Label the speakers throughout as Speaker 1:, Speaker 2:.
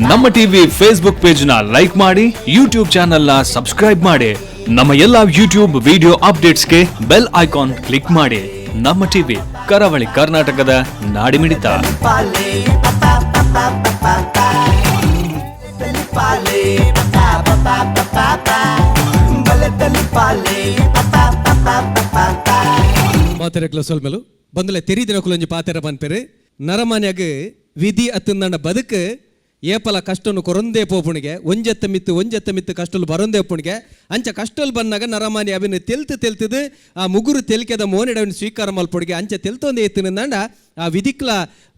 Speaker 1: ನಮ್ಮ TV Facebook page ನ like ಮಾಡಿ, ಯೂಟ್ಯೂಬ್ ಚಾನೆಲ್ ನ ಸಬ್ಸ್ಕ್ರೈಬ್ ಮಾಡಿ. ನಮ್ಮ ಎಲ್ಲಾ ಯೂಟ್ಯೂಬ್ ವಿಡಿಯೋ ಅಪ್ಡೇಟ್ಸ್ಗೆ ಬೆಲ್ ಐಕಾನ್ ಕ್ಲಿಕ್ ಮಾಡಿ. ನಮ್ಮ ಟಿವಿ, ಕರಾವಳಿ ಕರ್ನಾಟಕದ ನಾಡಿಮಿಡಿತ.
Speaker 2: ಮಾತೆರೆಕ್ಲ ಸೊಲ್ಮೆಲು ಬಂದಲೆ ತೆರಿ ದಿನಕುಲೊಂಜಿ ಪಾತೆರ ಪನ್ಪೆರು. ನರಮಾನ್ಯಾಗ ವಿಧಿ ಅತ್ತಂದಣ್ಣ ಬದುಕು ಏಪಲ ಕಷ್ಟನು ಕೊರೊಂದೇ ಪೋಪುಣಿಗೆ, ಒಂಜೆತ್ತ ಮಿತ್ತು ಒಂಜೆತ್ತ ಮಿತ್ತು ಕಷ್ಟಲು ಬರೊಂದೇ ಪುಣಿಗೆ. ಅಂಚ ಕಷ್ಟಲು ಬಂದಾಗ ನರಮಾನಿ ಅವಿನ ತೆಲ್ತು ತೆಲ್ತದು ಆ ಮುಗುರು ತೆಲಿಕೆದ ಮೋನೆಡವಿನ ಸ್ವೀಕಾರ ಮಲ್ಪೊಡಿಗೆ. ಅಂಚ ತೆಲ್ತೊಂದೇ ಎತ್ತಿನಂದಾಂಡ ಆ ವಿಧಿಕ್ಲ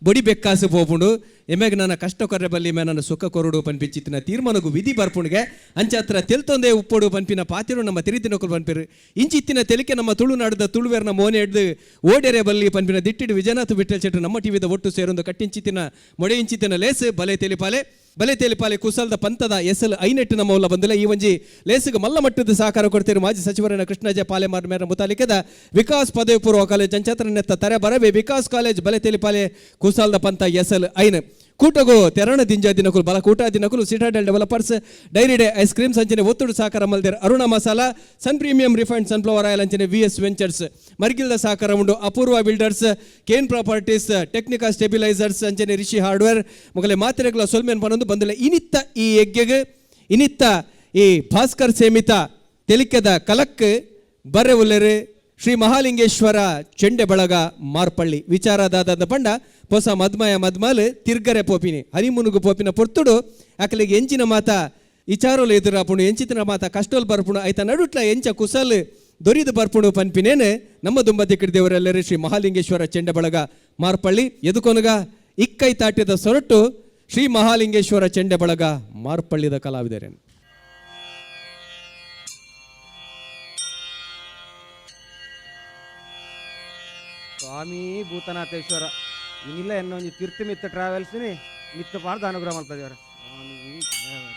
Speaker 2: ಬೊಡಿ ಬೆಕ್ಕಾಸು ಪೋಪುಂಡು. ಎಮೆಗ್ ನನ್ನ ಕಷ್ಟ ಕೊರ್ರೆ ಬಲ್ಲಿ ಮೇ ನನ್ನ ಸುಖ ಕೊರಡು ಪನ್ಪಿಂಚಿತ್ತಿನ ತೀರ್ಮಾನಗು ವಿಧಿ ಬರ್ಪುಣಿಗೆ. ಅಂಚ ಹತ್ರ ತೆಲ್ತೊಂದೇ ಉಪ್ಪೊಡು ಪನ್ಪಿನ ಪಾತಿರು ನಮ್ಮ ತಿರಿತಿನೊಕುಲು ಪನ್ಪಿರು. ಇಂಚಿತ್ತಿನ ತೆಲಿಕೆ ನಮ್ಮ ತುಳುನಾಡದ ತುಳುವೆರ್ನ ಮೋನೆ ಹಿಡ್ದು ಓಡೆರೆ ಬಲ್ಲಿ ಪನ್ಪಿನ ದಿಟ್ಟಿಡು ವಿಜಯನಾಥ ವಿಠಲ್ ಶೆಟ್ರು ನಮ್ಮ ಟಿವಿದ ಒಟ್ಟು ಸೇರೊಂದು ಕಟ್ಟಿಂಚಿತ್ತಿನ ಮೊಡೆ ಇಂಚಿತ್ತಿನ ಲೇಸ್ ಬಲೆ ತೆಲಿಪಾಲೆ. ಬಲೆ ತೇಲಿಪಾಲೆ ಕುಸಲ್ದ ಪಂತದ ಎಸಲ್ ಐನೆಟ್ಟು ನಮ್ಮ ಉಲ್ಲ ಬಂದಿಲ್ಲ. ಈ ಒಂಜಿ ಲೇಸುಗೆ ಮಲ್ಲ ಮಟ್ಟದ ಸಹಕಾರ ಕೊಡ್ತೀರಿ ಮಾಜಿ ಸಚಿವರನ್ನ ಕೃಷ್ಣಜ ಪಾಲೆಮಾರ್ ಮೇರ ಮುತಾಲಿಕದ ವಿಕಾಸ್ ಪದವಿ ಪೂರ್ವ ಕಾಲೇಜ್ ಅಂಚತ್ರ ನೆತ್ತ ತರೆ ಬರಬೆ ವಿಕಾಸ್ ಕಾಲೇಜ್ ಬಲೆ ತೇಲಿಪಾಲೆ ಕುಸಲ್ದ ಪಂತ ಎಸಲ್ ಐನ್ ಕೂಟಗು ತೆರಣ ದಿಂಜ ದಿನಕುಲು ಬಲ ಕೂಟ ದಿನಕುಲು Citadel Developers, Dairy Day ice cream ಸಂಚನೆ ಒತ್ತುಡು ಸಹಕಾರ ಮಲ್ದೇರ್ Aruna Masala, Sun Premium refined sunflower oil ಅಂಚನೆ ವಿ ಎಸ್ ವೆಂಚರ್ಸ್ ಮರ್ಗಿಲ್ದ ಸಹಕಾರ ಉಂಡು. Apoorva Builders, Kane Properties, Technica Stabilisers ಅಂಚನೆ ರಿಷಿ ಹಾರ್ಡ್ವೇರ್ ಮೊಗಲೆ ಮಾತ್ರೆಗಳ ಸೊಲ್ಮೆನ್ ಪನೊಂದು ಬಂದಿಲ್ಲ. ಇನಿತ್ತ ಈ ಯಜ್ಞಗ್ ಇನಿತ್ತ ಈ ಭಾಸ್ಕರ್ ಸೇಮಿತ ತೆಲಿಕೆದ ಕಲಕ್ ಬರ್ರೆ ಉಲ್ಲೆರು ಶ್ರೀ ಮಹಾಲಿಂಗೇಶ್ವರ ಚೆಂಡೆ ಬಳಗ ಮಾರ್ಪಳ್ಳಿ. ವಿಚಾರದಾದ ಪಂಡ ಹೊಸ ಮದ್ಮಯ ಮದ್ಮಾಲ್ ತಿರ್ಗರೆ ಪೋಪಿನಿ, ಹನಿಮೂನುಗು ಪೋಪಿನ ಪೊರ್ತುಡು ಅಕಲಿಗೆ ಎಂಚಿನ ಮಾತ ಇಚಾರೋಲು ಎದುರಾಪುಣು, ಎಂಚಿನ ಮಾತ ಕಷ್ಟೋಲ್ ಬರ್ಪುಣು, ಐತ ನಡುಟ್ಲ ಎಂಚ ಕುಸಲ್ ದೊರಿದು ಬರ್ಪುಣು ಪನ್ಪಿನೇನೆ ನಮ್ಮ ದುಂಬತಿ ದೇವರೆಲ್ಲರೂ ಶ್ರೀ ಮಹಾಲಿಂಗೇಶ್ವರ ಚೆಂಡೆ ಬಳಗ ಮಾರ್ಪಳ್ಳಿ. ಎದುಕೊನಗ ಇಕ್ಕೈ ತಾಟ್ಯದ ಸೊರಟು ಶ್ರೀ ಮಹಾಲಿಂಗೇಶ್ವರ ಚೆಂಡೆ ಬಳಗ ಮಾರ್ಪಳ್ಳಿದ ಕಲಾವಿದರೇನು.
Speaker 3: ಸ್ವಾಮಿ ಭೂತನಾಥೇಶ್ವರ, ಇನ್ನಿಲ್ಲ ಎನ್ನೊಂಜಿ ತಿರ್ತು ಮಿತ್ತ ಟ್ರಾವೆಲ್ಸ್ನಿ ಮಿತ್ತ ಪಾರ್ದ ಅನುಗ್ರಹ ಮಾಡ್ತದೇವರ ಸ್ವಾಮಿ ದೇವರ.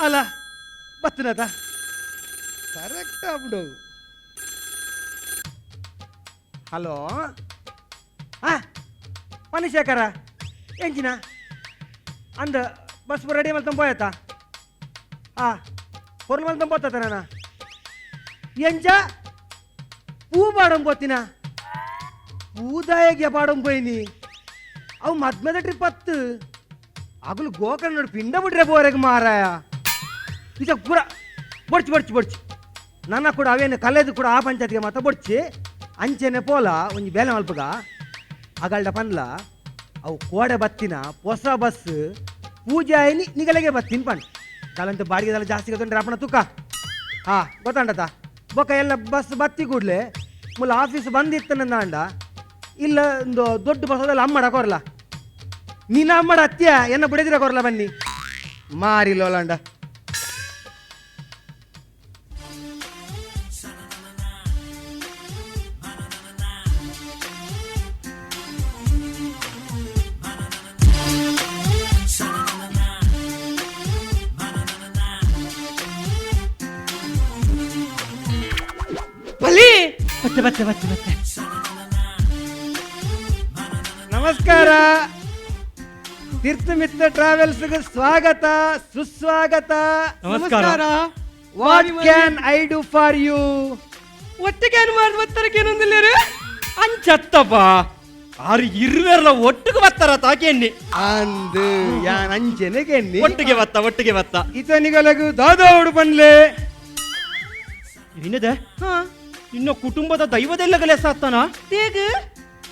Speaker 3: ಅಲ್ಲ ಬತ್ತನತ ಕರೆಕ್ಟ್ ಆಗ್ಬಿಡು. ಹಲೋ, ಹಾ ಮನುಷ್ಯಕರ ಎಂಜಿನ ಅಂದ ಬಸ್ ರೆಡಿ ಮಲ್ತಂಬ ಹೋಯ್ತಾ? ಆ పొర్లు మల్తం పోతా నాన్న. ಎಂಜ ಪೂ ಬಾಡಂ పోತಿನ ಪೂದಾಯಗೆ ಬಾಡಂ పోయిನಿ. ಅವು ಮದ್ಮದ ಟ್ರಿಪ್ ಹತ್ತು ಅಗಲು ಗೋಕರ್ಣ ನೋಡು ಪಿಂಡ ಬಿಡ್ರೆ ಬೋರೆಗೆ ಮಾರಾಯ. ಇದ ಪೂರ ಬೊಡ್ಚಿ ಬೊಡ್ಚಿ ಬೊಡ್ಚಿ ನನ್ನ ಕೂಡ ಅವೇನು ಕಲೆದು ಕೂಡ ಆ ಪಂಚಾಯತ್ಗೆ ಮಾತ್ರ ಬೊಡ್ಚಿ ಅಂಚೆನೆ ಪೋಲ ಒಂಜಿ ಬೇಲೆ ಮಲ್ಪಗ ಅಗಲ್ಡ ಪನ್ಲ. ಅವು ಕೋಡೆ ಬತ್ತಿನ ಹೊಸ ಬಸ್ ಪೂಜೆ ಆಯ್ನಿ ನಿಗಲೆಗೆ ಬತ್ತಿನ ಪಣ್ ದಾಲಂತ ಬಾಡಿಗೆ ದಾಲ ಜಾಸ್ತಿ ಗೊತ್ತುಂಡ್ರೆ ಅಪ್ಪಣ ತುಕ್ಕ. ಹಾ ಗೊತ್ತಾಂಡತ ಬೊಕ್ಕ ಎಲ್ಲ ಬಸ್ ಬತ್ತಿ ಕೂಡ್ಲೆ ಮುಲ್ಲ ಆಫೀಸ್ ಬಂದಿತ್ತು ನನ್ನ ಅಂಡ ಇಲ್ಲ ಒಂದು ದೊಡ್ಡ ಬಸ್ ಅದಲ್ಲ ಅಮ್ಮಡ ಕೊರ್ಲ ನೀನ ಅಮ್ಮಡ ಅತ್ಯ ಎನ್ನ ಬಿಡದಿರ ಕೊರ್ಲ ಬನ್ನಿ ಮಾರಿ ಲೋಲಾಂಡ.
Speaker 4: ಬಲಿ ಬತ್ತೆ ಬತ್ತೆ ಬತ್ತೆ ಬತ್ತೆ.
Speaker 3: ನಮಸ್ಕಾರ, ತೀರ್ಥಮಿತ್ರ ಟ್ರಾವೆಲ್ಸ್ ಸ್ವಾಗತ ಸುಸ್ವಾಗತ.
Speaker 4: ನಮಸ್ಕಾರ.
Speaker 3: What can I do for you?
Speaker 4: ಒಟ್ಟಿಗೆ ಏನು ಬತ್ತರಕ್ಕೇನೊಂದಿಲ್ಲ.
Speaker 5: ಅಂಚತ್ತಪ್ಪ ಆರು ಇರುವೆರ್ಲ ಒಟ್ಟಿಗೆ ಬತ್ತಾರ ತಾಕೆನ್ನಿ.
Speaker 3: ಅಂದು ಯಾನ್ ಅಂಚೆನೆ ಕೆನ್ನಿ.
Speaker 5: ಒಟ್ಟಿಗೆ ಬತ್ತ ಒಟ್ಟಿಗೆ ಬತ್ತ.
Speaker 3: ಇತನಿಗಲಗು ದಾದೋಡು ಬನ್ಲೆ.
Speaker 5: ಇನ್ನದೆ ನಿನ್ನ ಕುಟುಂಬದ ದೈವದೆಲ್ಲ ಗಲೆಸಾತ್ತಾನ.
Speaker 4: ತೇಗ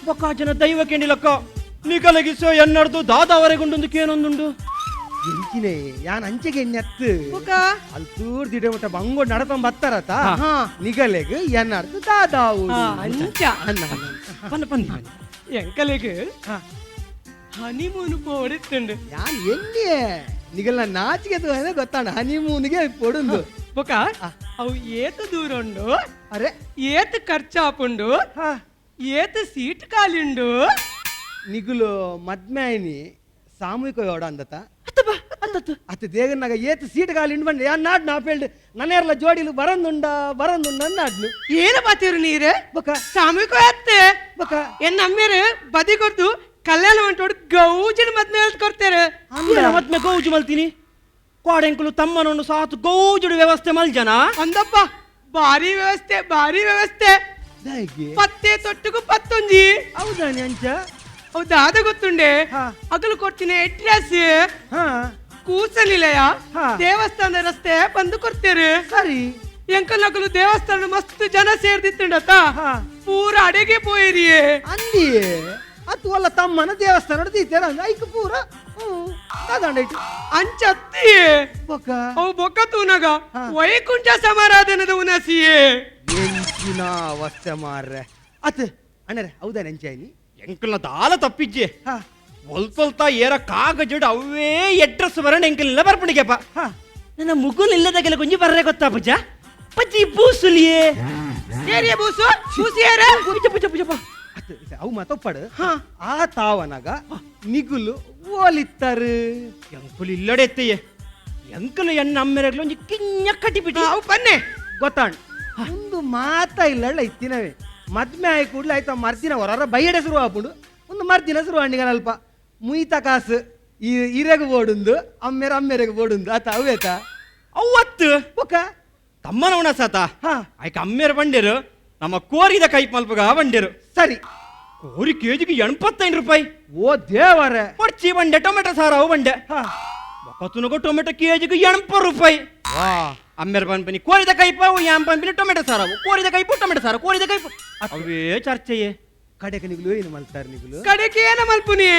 Speaker 5: ಬೊಕ್ಕ ಜನ ದೈವ ಕೇಣಿಲಕ್ಕ ನಿಗಲಗಿಸೋ ಎನ್ನಡ್ದು ದಾದಾವರೆಗುಂಡೊಂದು ಕೇನೊಂದುಂಡು.
Speaker 3: ಎಂಚಿನೆ ಯಾನ್ ಅಂಚೆಗೆ ಎಣ್ಣೆತ್ತು.
Speaker 4: ಬೊಕ
Speaker 3: ಅಲ್ತೂರ್ ದಿಡೆ ಮುಟ್ಟ ಬಂಗೋಡ್ ನಡತಂ ಬತ್ತಾರತ.
Speaker 4: ಹಾ.
Speaker 3: ನಿಗಲೆಗ್ ಎನ್ನಡ್ದು ದಾದಾವು.
Speaker 4: ಅಂಚ.
Speaker 3: ಅನ್ನ
Speaker 5: ಪನ್ನ ಪನ್ನಿ.
Speaker 4: ಎಂಕಲೆಗ್ ಹನಿಮೂನ್ ಪೋಡಿತ್ತುಂಡು.
Speaker 3: ಯಾನ್ ಎಣ್ಣೆ ನಿಗಲ್ನ ನಾಚಿಕೆ ಗೊತ್ತಾಣ ಹನಿಮೂನ್ಗೆ ಪೊಡುಂದು.
Speaker 4: ಬೊಕ ಅವು ಏತ ದೂರ ಉಂಡು?
Speaker 3: ಅರೆ.
Speaker 4: ಏತ ಖರ್ಚಾಪುಂಡು?
Speaker 3: ಹಾ.
Speaker 4: ಏತ ಸೀಟ್ ಖಾಲಿ ಉಂಡು?
Speaker 3: ನಿಗುಲು ಮದ್ಮೆ ಆಯ್ನಿ ಸಾಮೂಹಿಕ ಯೋಡ ಅಂದತ.
Speaker 4: ಅತ್ತಬಾ ಅತ್ತ
Speaker 5: ಅತ್ತತ್ತು
Speaker 3: ಅತ್ತ ದೇಗನ್ನಾಗ ಏತ್ ಸೀಟ್ ಗಾಲಿ ಇಂಡ್ ಬಂಡೆ ಯಾನ್ ನಾಡ್ನ ಆಪೇಲ್ಡ್ ನನ್ನೇರ್ಲ ಜೋಡಿಲು ಬರಂದುಂಡ ಬರಂದುಂಡ ನಾಡ್ನು.
Speaker 4: ಏನ ಪಾತಿರು ನೀರು?
Speaker 3: ಬೊಕ?
Speaker 4: ಸಾಮೂಹಿಕ ಅತ್ತೆ.
Speaker 3: ಬೊಕ?
Speaker 4: ಎನ್ನ ಅಮ್ಮೇರು ಬದಿ ಕೊರ್ದು ಕಲ್ಯಾಣ ಮಂಟೋಡು ಗೌಜಿನ ಮದ್ಮೆ ಹೇಳ್ ಕೊಡ್ತೇರೆ.
Speaker 5: ಏನ ಮದ್ಮೆ ಗೌಜು ಮಲ್ತೀನಿ? ಕೋಡೆಂಕುಲು ತಮ್ಮನನ್ನು ಸಾತು ಗೌಜುಡು ವ್ಯವಸ್ಥೆ ಮಲ್ಜನ.
Speaker 4: ಅಂದಪ್ಪ, ಭಾರಿ ವ್ಯವಸ್ಥೆ, ಭಾರಿ ವ್ಯವಸ್ಥೆ.
Speaker 3: ದಾಯಿಗೆ?
Speaker 4: ಪತ್ತೆ ತೊಟ್ಟುಗು ಪತ್ತೊಂಜಿ.
Speaker 3: ಹೌದಾನಿ ಅಂಚ?
Speaker 4: ಹೌದಾ, ಅದ ಗೊತ್ತುಂಡೆ.
Speaker 3: ಹಾ.
Speaker 4: ಅಗಲು ಕೊಡ್ತೀನಿ ಅಡ್ರೆಸ್.
Speaker 3: ಹಾ.
Speaker 4: ಕೂಸ ನಿಲಯ,
Speaker 3: ಹಾ.
Speaker 4: ದೇವಸ್ಥಾನದ ರಸ್ತೆ ಬಂದು ಕೊಡ್ತೇರೆ.
Speaker 3: ಸರಿ.
Speaker 4: ಎಂಕಲ್ನಕಲು ದೇವಸ್ಥಾನ ಮಸ್ತ್ ಜನ ಸೇರ್ದಿತ್ತುಂಡತ.
Speaker 3: ಹಾ.
Speaker 4: ಪೂರ ಅಡೆಗೆ ಪೋಯಿರಿಯೇ.
Speaker 3: ಅಂದಿಯೇ ಅತ್ತು ಅಲ್ಲ ತಮ್ಮನ ದೇವಸ್ಥಾನ ದೀತೇರ ಐಕ್ ಪೂರ ದಾದಾಂಡ ಇಟ್ಟು.
Speaker 4: ಅಂಚತ್ತಿಯೇ.
Speaker 3: ಬೊಕ?
Speaker 4: ಅವು ಬೊಕ್ಕ ತೂನಗ
Speaker 3: ಹಾ.
Speaker 4: ವೈಕುಂಠ ಸಮಾರಾಧನದ ಉನಸಿಯೇ.
Speaker 3: ಎಂಚಿನ ಅವಸ್ಥೆ ಮಾರ್ರೆ. ಅತ್ ಅಣ್ಣರೆ, ಹೌದಾ ನೆಂಚಾಯಿನಿ?
Speaker 5: ಎಂಕಲ್ನ ದಾಲ ತಪ್ಪಿಜ್ಜೆ.
Speaker 3: ಹಾ.
Speaker 5: ಒಲ್ತೊಲ್ತ ಏರ ಕಾಗಜಡ್ ಅವೇ ಎಡ್ರೆಸ್ ಬರಣ ಎಂಕಲ್ನೆಲ್ಲ ಬರ್ಪಣಿಗೆಪ್ಪ.
Speaker 3: ಹಾ.
Speaker 5: ನನ್ನ ಮುಗುಲ್ ಇಲ್ಲದಾಗೆಲ್ಲ ಕೊಂಚ ಬರ್ರೆ ಗೊತ್ತಾ ಪೂಜ ಪಜ್ಜಿ ಬೂಸುಲಿಯೇ.
Speaker 4: ಏರಿಯ ಬೂಸು ಬೂಸು ಏರ.
Speaker 5: ಪೂಜ ಪೂಜ ಪೂಜಪ್ಪ.
Speaker 3: ಅತ್ ಅವು ಮಾತೊಪ್ಪಡು.
Speaker 4: ಹಾ.
Speaker 3: ಆ ತಾವನಾಗ ನಿಗುಲು ಓಲಿತ್ತರು?
Speaker 5: ಎಂಕುಲು ಇಲ್ಲಡೆ ಎತ್ತೆಯೇ ಎಂಕುಲು ಎನ್ನ ಅಮ್ಮೆರಗ್ಲು ಒಂಜಿ ಕಿഞ്ഞ ಕಟಿಪಿಟಿ.
Speaker 4: ಅವು ಪನ್ನೆ.
Speaker 3: ಗೊತ್ತಾಣ್ ಒಂದು ಮಾತ ಇಲ್ಲಳ್ಳ ಇತ್ತಿನವೇ ಮದ್ಮೆ ಆಯಿ ಕೂಡ್ಲೆ ಆಯ್ತು. ಮರ್ದಿನ ಹೊರ ಬೈಯಡೆ ಶುರು ಆಪುಂಡು. ಒಂದು ಮರ್ದಿನ ಶುರು ಅಲ್ಪ ಮುಯ್ತ ಕಾಸು ಈ ಇರೆಗ್ ಬೋಡುಂದು, ಅಮ್ಮೆರ ಅಮ್ಮೆರೆಗ್ ಬೋಡುಂದು ಆತ ಅವೇತ.
Speaker 5: ಅವತ್ತು
Speaker 3: ಬೊಕ?
Speaker 5: ತಮ್ಮನ ಉಣಸಾತ.
Speaker 3: ಹಾ.
Speaker 5: ಆಯ್ಕೆ ಅಮ್ಮೆರ ಬಂಡೇರು ನಮ್ಮ ಕೋರಿದ ಕೈ ಮಲ್ಪಗ ಬಂಡೇರು.
Speaker 3: ಸರಿ.
Speaker 5: ಕೋರಿ ಕೆಜಿಗೆ 85 ರೂಪಾಯಿ.
Speaker 3: ಓ ದೇವರೇ!
Speaker 5: ಕೊಡ್ಚಿ ಬಂಡೆ, ಟೊಮೆಟೊ ಸಾರಾವು ಬಂಡೆ.
Speaker 3: ಹಾ.
Speaker 5: ಬೊಕತುನಗ ಟೊಮೆಟೊ ಕೆಜಿಗೆ 80 ರೂಪಾಯಿ.
Speaker 3: ವಾ!
Speaker 5: ಅಮ್ಮೆರ ಪನ್ಪಿನಿ ಕೋರಿದ ಕೈಪಾವು, ಯಾಂ ಪನ್ಪಿನಿ ಟೊಮೆಟೊ ಸಾರಾವು. ಕೋರಿದ ಕೈಪು ಟೊಮೆಟೊ ಸಾರು, ಕೋರಿದ ಕೈಪು, ಅವೇ ಚರ್ಚೆಯೇ.
Speaker 3: ಕಡೆಗೆ ನಿಗುಲು ಏನು ಮಲ್ತಾರೆ ನಿಗುಲು?
Speaker 4: ಕಡೆಗೆ ಏನ ಮಲ್ಪುನಿ?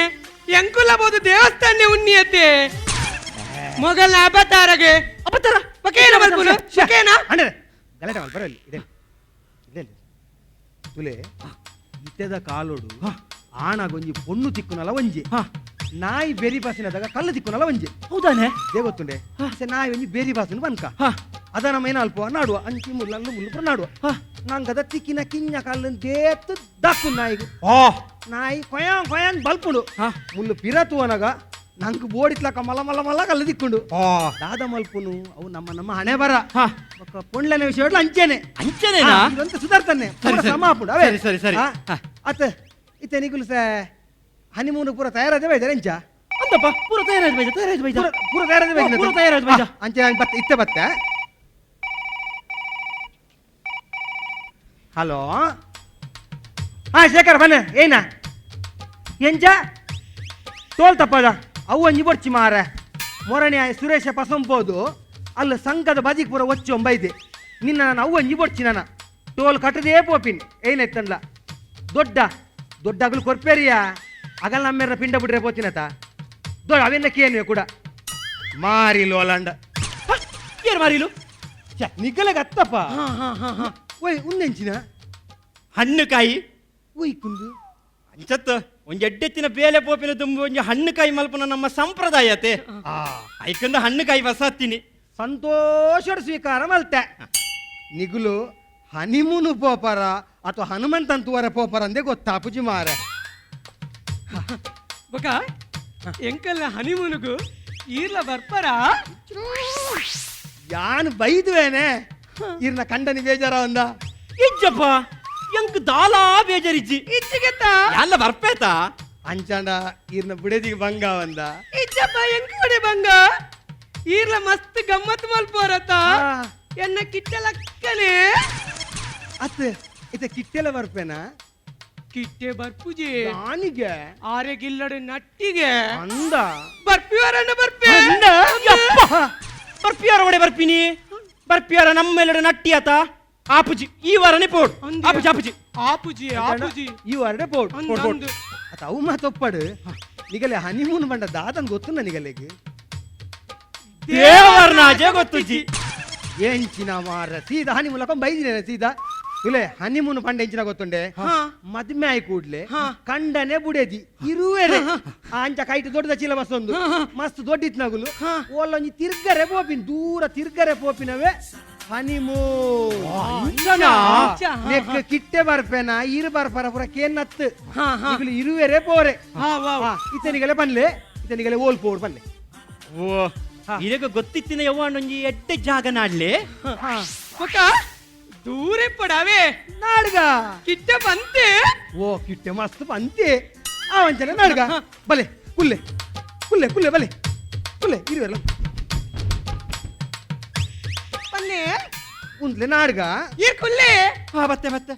Speaker 4: ಎಂಕುಲ ಬೋದು ದೇವಸ್ಥಾನ ಉನ್ನಿಯತೆ ಮೊಗಲ್ನ ಅಬತಾರಗೆ.
Speaker 5: ಅಪತರ.
Speaker 4: ಬಕೇನ ಮಲ್ಪುನು ಬಕೇನ.
Speaker 3: ಅಣ್ಣರೆ, ಗಲಾಟೆ ಮಲ್ಪ ಬರಲಿ. ಇದೆ ಇದೆ ತುಲೆ, ಇತ್ತೆದ ಕಾಲೋಡು ಆಣಗೊಂಜಿ ಪೊಣ್ಣು ತಿಕ್ಕುನಲ ಒಂಜಿ,
Speaker 5: ಹಾ.
Speaker 3: ನಾಯಿ ಬೇರಿ ಬಾಸಿನದಾಗ ಕಲ್ಲು ತಿಕ್ಕುನಲ ಒಂಜಿ.
Speaker 5: ಹೌದಾನೆ?
Speaker 3: ಇದೇ ಗೊತ್ತುಂಡೆ. ಸೆ ನಾಯಿ ಒಂಜಿ ಬೇರಿ ಬಾಸನ್ ಬನ್ಕ.
Speaker 5: ಹಾ.
Speaker 3: ಅದ ನಮ್ಮ ಏನ ಅಲ್ಪ ನಾಡುವ ಅಂಚಿ ಮುಲ್ಲಲ್ಲು ಮುಲ್ಲು ಪುರ ನಾಡುವ.
Speaker 5: ಹಾ.
Speaker 3: ನಂಗದ ತಿಕ್ಕಿನ ಕಿಂಜ ಕಲ್ಲು ದೇತ್ತು ದಕ್ಕು ನಾಯಿಗೆ.
Speaker 5: ಆ.
Speaker 3: ನಾಯಿ ಕೊಯಾಂ ಕೊಯಾಂ ಬಲ್ಪುಂಡು.
Speaker 5: ಹಾ.
Speaker 3: ಮುಲ್ಲು ಪಿರತುವನಗ ನಂಗೆ ಬೋಡಿತ್ಲಕ ಮಲ ಮಲ ಮಲ ಕಲ್ಲು ದಿಕ್ಕುಂಡು.
Speaker 5: ಆ.
Speaker 3: ದಾದ ಮಲ್ಪುನು? ಅವು ನಮ್ಮ ನಮ್ಮ ಹಣೆ ಬರ.
Speaker 5: ಹಾ.
Speaker 3: ಬೊಕ್ಕ ಪೊಂಡ್ಲನೆ ವಿಷಯ ಅಂಚೆನೆ.
Speaker 5: ಅಂಚನೇನಾ?
Speaker 3: ಇದಂತ ಸುಧಾರ್ತನೆ.
Speaker 5: ಸರಿ, ಸರಿ.
Speaker 3: ಸಮ ಆಪುಂಡು ಅವೇ.
Speaker 5: ಸರಿ, ಸರಿ, ಸರಿ.
Speaker 3: ಆ,
Speaker 5: ಹಾ.
Speaker 3: ಅತ್ ಇತ್ತೆ ನಿಗುಲು ಸ ಹನಿಮೂನ್ ಪೂರ ತಯಾರಾದ ಬೈದಾರೆ ಎಂಚ?
Speaker 5: ಅಂತಪ್ಪ, ಪೂರ ತಯಾರಾಯ್ತು ಬೈದ, ತಯಾರಾಯ್ತು ಬೈದ.
Speaker 3: ಪೂರ ಪೂರ ತಯಾರಾದ ಬೈದ.
Speaker 5: ಪೂರ ತಯಾರಾಯ್ತು ಬೈದ.
Speaker 3: ಅಂಚೆ ನಾನು ಬತ್ತೆ, ಇತ್ತೆ ಬತ್ತೆ. ಹಲೋ, ಹಾ ಶೇಖರ್ ಬನ್ನಿ. ಏನ ಎಂಚ ಟೋಲ್ ತಪ್ಪದ? ಅವು ಒಂಜಿ ಬೊಡ್ಚಿ ಮಾರ. ಮೊರಣೆ ಸುರೇಶ ಪಸಂಪೋದು ಅಲ್ಲ ಸಂಘದ ಬದಿಗೆ ಪೂರ ಒಚ್ಚು ಒಂಬೈದೆ ನಿನ್ನ. ನಾನು ಅವು ಒಂಜಿ ಬೊಡ್ಚಿ, ನಾನು ಟೋಲ್ ಕಟ್ಟದೇ ಪೋಪಿನ್. ಏನೈತನ್ಲ ದೊಡ್ಡ ದೊಡ್ಡ ಅಗಲು ಕೊರ್ಪೇರಿಯ ಅಗಲ್ ನಮ್ಮೆರ ಪಿಂಡ ಬಿಡ್ರೆ ಪೋತಿನತ ದೊಡ್ಡ ಅವೆನ್ನ ಕೇನುವೆ ಕೂಡ ಮಾರಿ ಲೋಲಂಡ.
Speaker 5: ಏನ್ ಮಾರಿಲು?
Speaker 3: ನಿಗಲಗ ಅತ್ತಪ್ಪ. ಓಯ್, ಉಂದೆಂಚಿನ?
Speaker 5: ಹಣ್ಣುಕಾಯಿ.
Speaker 3: ಓಯ್ ಕುಂದು?
Speaker 5: ಅಂಚತ್ತು ಒಂಜಿ ಎಡ್ಡೆತ್ತಿನ ಬೇಲೆ ಪೋಪಿನ ತುಂಬು ಒಂಜಿ ಹಣ್ಣುಕಾಯಿ ಮಲ್ಪನ ನಮ್ಮ ಸಂಪ್ರದಾಯತೆ.
Speaker 3: ಆ.
Speaker 5: ಐಕಂದ ಹಣ್ಣುಕಾಯಿ ವಸತ್ತಿನಿ.
Speaker 3: ಸಂತೋಷಡ್ ಸ್ವೀಕಾರ ಮಲ್ತೆ. ನಿಗುಲು ಹನಿಮೂನು ಪೋಪರ ಅಥವಾ ಹನುಮಂತಂತುವರ ಪೋಪರ ಅಂದೇ ಗೊತ್ತಾಪುಜಿ ಮಾರೆ.
Speaker 4: ಬೊಕ ಎಂಕಲ್ನ ಹನಿಮೂನುಗು ಈರ್ಲ ಬರ್ಪರ?
Speaker 3: ಯಾನ್ ಬೈದುವೇನೆ ಇರ್ನ ಕಂಡನಿ ಬೇಜಾರ ಒಂದ?
Speaker 5: ಇಜ್ಜಪ್ಪ, ಎಂಕ್ ದಾಲಾ ಬೇಜಾರಿಜ್ಜಿ.
Speaker 4: ಇಚ್ಚಿಗೆತ್ತ.
Speaker 5: ಯಾಲ್ಲ ಬರ್ಪೇತ.
Speaker 3: ಅಂಚಾಂಡ ಇರ್ನ ಬುಡೆದಿಗೆ ಬಂಗ ಒಂದ?
Speaker 4: ಇಜ್ಜಪ್ಪ, ಎಂಕ್ ಕಡೆ ಬಂಗ? ಈರ್ಲ ಮಸ್ತ್ ಗಮ್ಮತ್ ಮಲ್ಪೋರತ.
Speaker 3: ಹಾ.
Speaker 4: ಎನ್ನ ಕಿಟ್ಟಲಕ್ಕನೆ.
Speaker 3: ಅತ್ ಇತ್ತ ಕಿಟ್ಟೆಲ್ಲ ಬರ್ಪೇನಾ?
Speaker 4: ಕಿಟ್ಟೆ ಬರ್ಪುಜಿ.
Speaker 3: ನಾನಿಗೆ
Speaker 4: ಆರೆಗಿಲ್ಲಡೆ ನಟ್ಟಿಗೆ.
Speaker 3: ಅಂದ.
Speaker 4: ಬರ್ಪಿವರನ್ನ ಬರ್ಪೆ.
Speaker 5: ಯಪ್ಪ, ಬರ್ಪಿಯಾರ ಒಡೆ ಬರ್ಪಿನಿ ಬರ್ಪಿಯಾರ ನಮ್ಮೆಲ್ಲಡೆ ನಟ್ಟಿ ಆತ ಆಪುಜಿ. ಈ ವಾರನೇ ಪೋಡ್.
Speaker 4: ಅಂದ್ಯಾ?
Speaker 5: ಆಪುಜಿ, ಆಪುಜಿ.
Speaker 4: ಆಪುಜಿ, ಆಪುಜಿ.
Speaker 3: ಈ ವಾರಡೆ ಪೋಡ್.
Speaker 4: ಅಂದ್,
Speaker 3: ಪೋಡ್, ಪೋಡ್.
Speaker 4: ಅಂದ್.
Speaker 3: ಅತ್ತ ಅವು ಮಾತೊಪ್ಪಡು. ನಿಗಲೆ ಹನಿಮೂನ್ ಬಂಡ ದಾದನ್ ಗೊತ್ತು ನಿಗಲೆಗ್?
Speaker 5: ದೇವರ್ನಾಜೆ ಗೊತ್ತುಜಿ.
Speaker 3: ಎಂಚಿನ ಮಾರ, ಸೀದಾ ಹನಿಮೂನ್ ಲಕ ಬೈದಿನ ಸೀದಾ. ತುಲೆ, ಹನಿಮೂನ್ ಪಂಡ ಎಂಚಿನ ಗೊತ್ತುಂಡೆ?
Speaker 4: ಹಾ.
Speaker 3: ಮದ್ಮೆ ಆಯ್ ಕೂಡ್ಲೆ
Speaker 4: ಹಾ.
Speaker 3: ಕಂಡನೆ ಬುಡೇದಿ ಇರುವೆರೆ ಅಂಚ ಕೈಟ್ ದೊಡ್ಡದ ಚೀಲ ಬಸ್ಸೊಂದು ಮಸ್ತ್ ದೊಡ್ಡಿತ್ ನಗುಲು. ಓಲೊಂಜಿ ತಿರ್ಗರೆ ಪೋಪಿನ್, ದೂರ ತಿರ್ಗರೆ ಪೋಪಿನವೇ ಹನಿಮೂನ್.
Speaker 5: ಅಂಚನಾ?
Speaker 4: ಅಂಚ, ಹಾ.
Speaker 3: ನೆಕ್ ಕಿಟ್ಟೆ ಬರ್ಪೇನ ಇರು ಬರ್ಪರ ಪುರ ಕೇನ್ನತ್ತು.
Speaker 4: ಹಾ, ಹಾ.
Speaker 3: ಇಗುಲು ಇರುವೆರೆ ಪೋರೆ.
Speaker 4: ಹಾ, ವಾ, ವಾ.
Speaker 3: ಇತನಿಗಲೆ ಪನ್ಲೆ, ಇತನಿಗಲೆ ಓಲ್ ಪೋಡ್ ಪನ್ಲೆ.
Speaker 5: ಓ. ಇರಗ ಗೊತ್ತಿತ್ತಿನ ಯವ್ವಾಂಡೊಂಜಿ ಎಡ್ಡೆ ಜಾಗ ನಾಡ್ಲೆ.
Speaker 4: ಬೊಕ ದೂರ ಪಡಾವೆ.
Speaker 3: ನಾಡ್ಗ.
Speaker 4: ಕಿಟ್ಟ ಬಂತೆ.
Speaker 3: ಓ ಕಿಟ್ಟೆ ಮಸ್ತ್ ಬಂತೆ ಆ ಒಂಚನ ನಾಡ್ಗ. ಬಲೆ ಕುಲ್ಲೆ ಕುಲ್ಲೆ ಕುಲ್ಲೆ ಬಲೆ ಕುಲ್ಲೆ ಇರುವಲ್ಲ.
Speaker 4: ಪನ್ನೆ.
Speaker 3: ಉಂದ್ಲೆ ನಾಡ್ಗ.
Speaker 4: ಈರ್ ಕುಲ್ಲೆ.
Speaker 5: ಹಾ ಬತ್ತೆ ಬತ್ತೆ.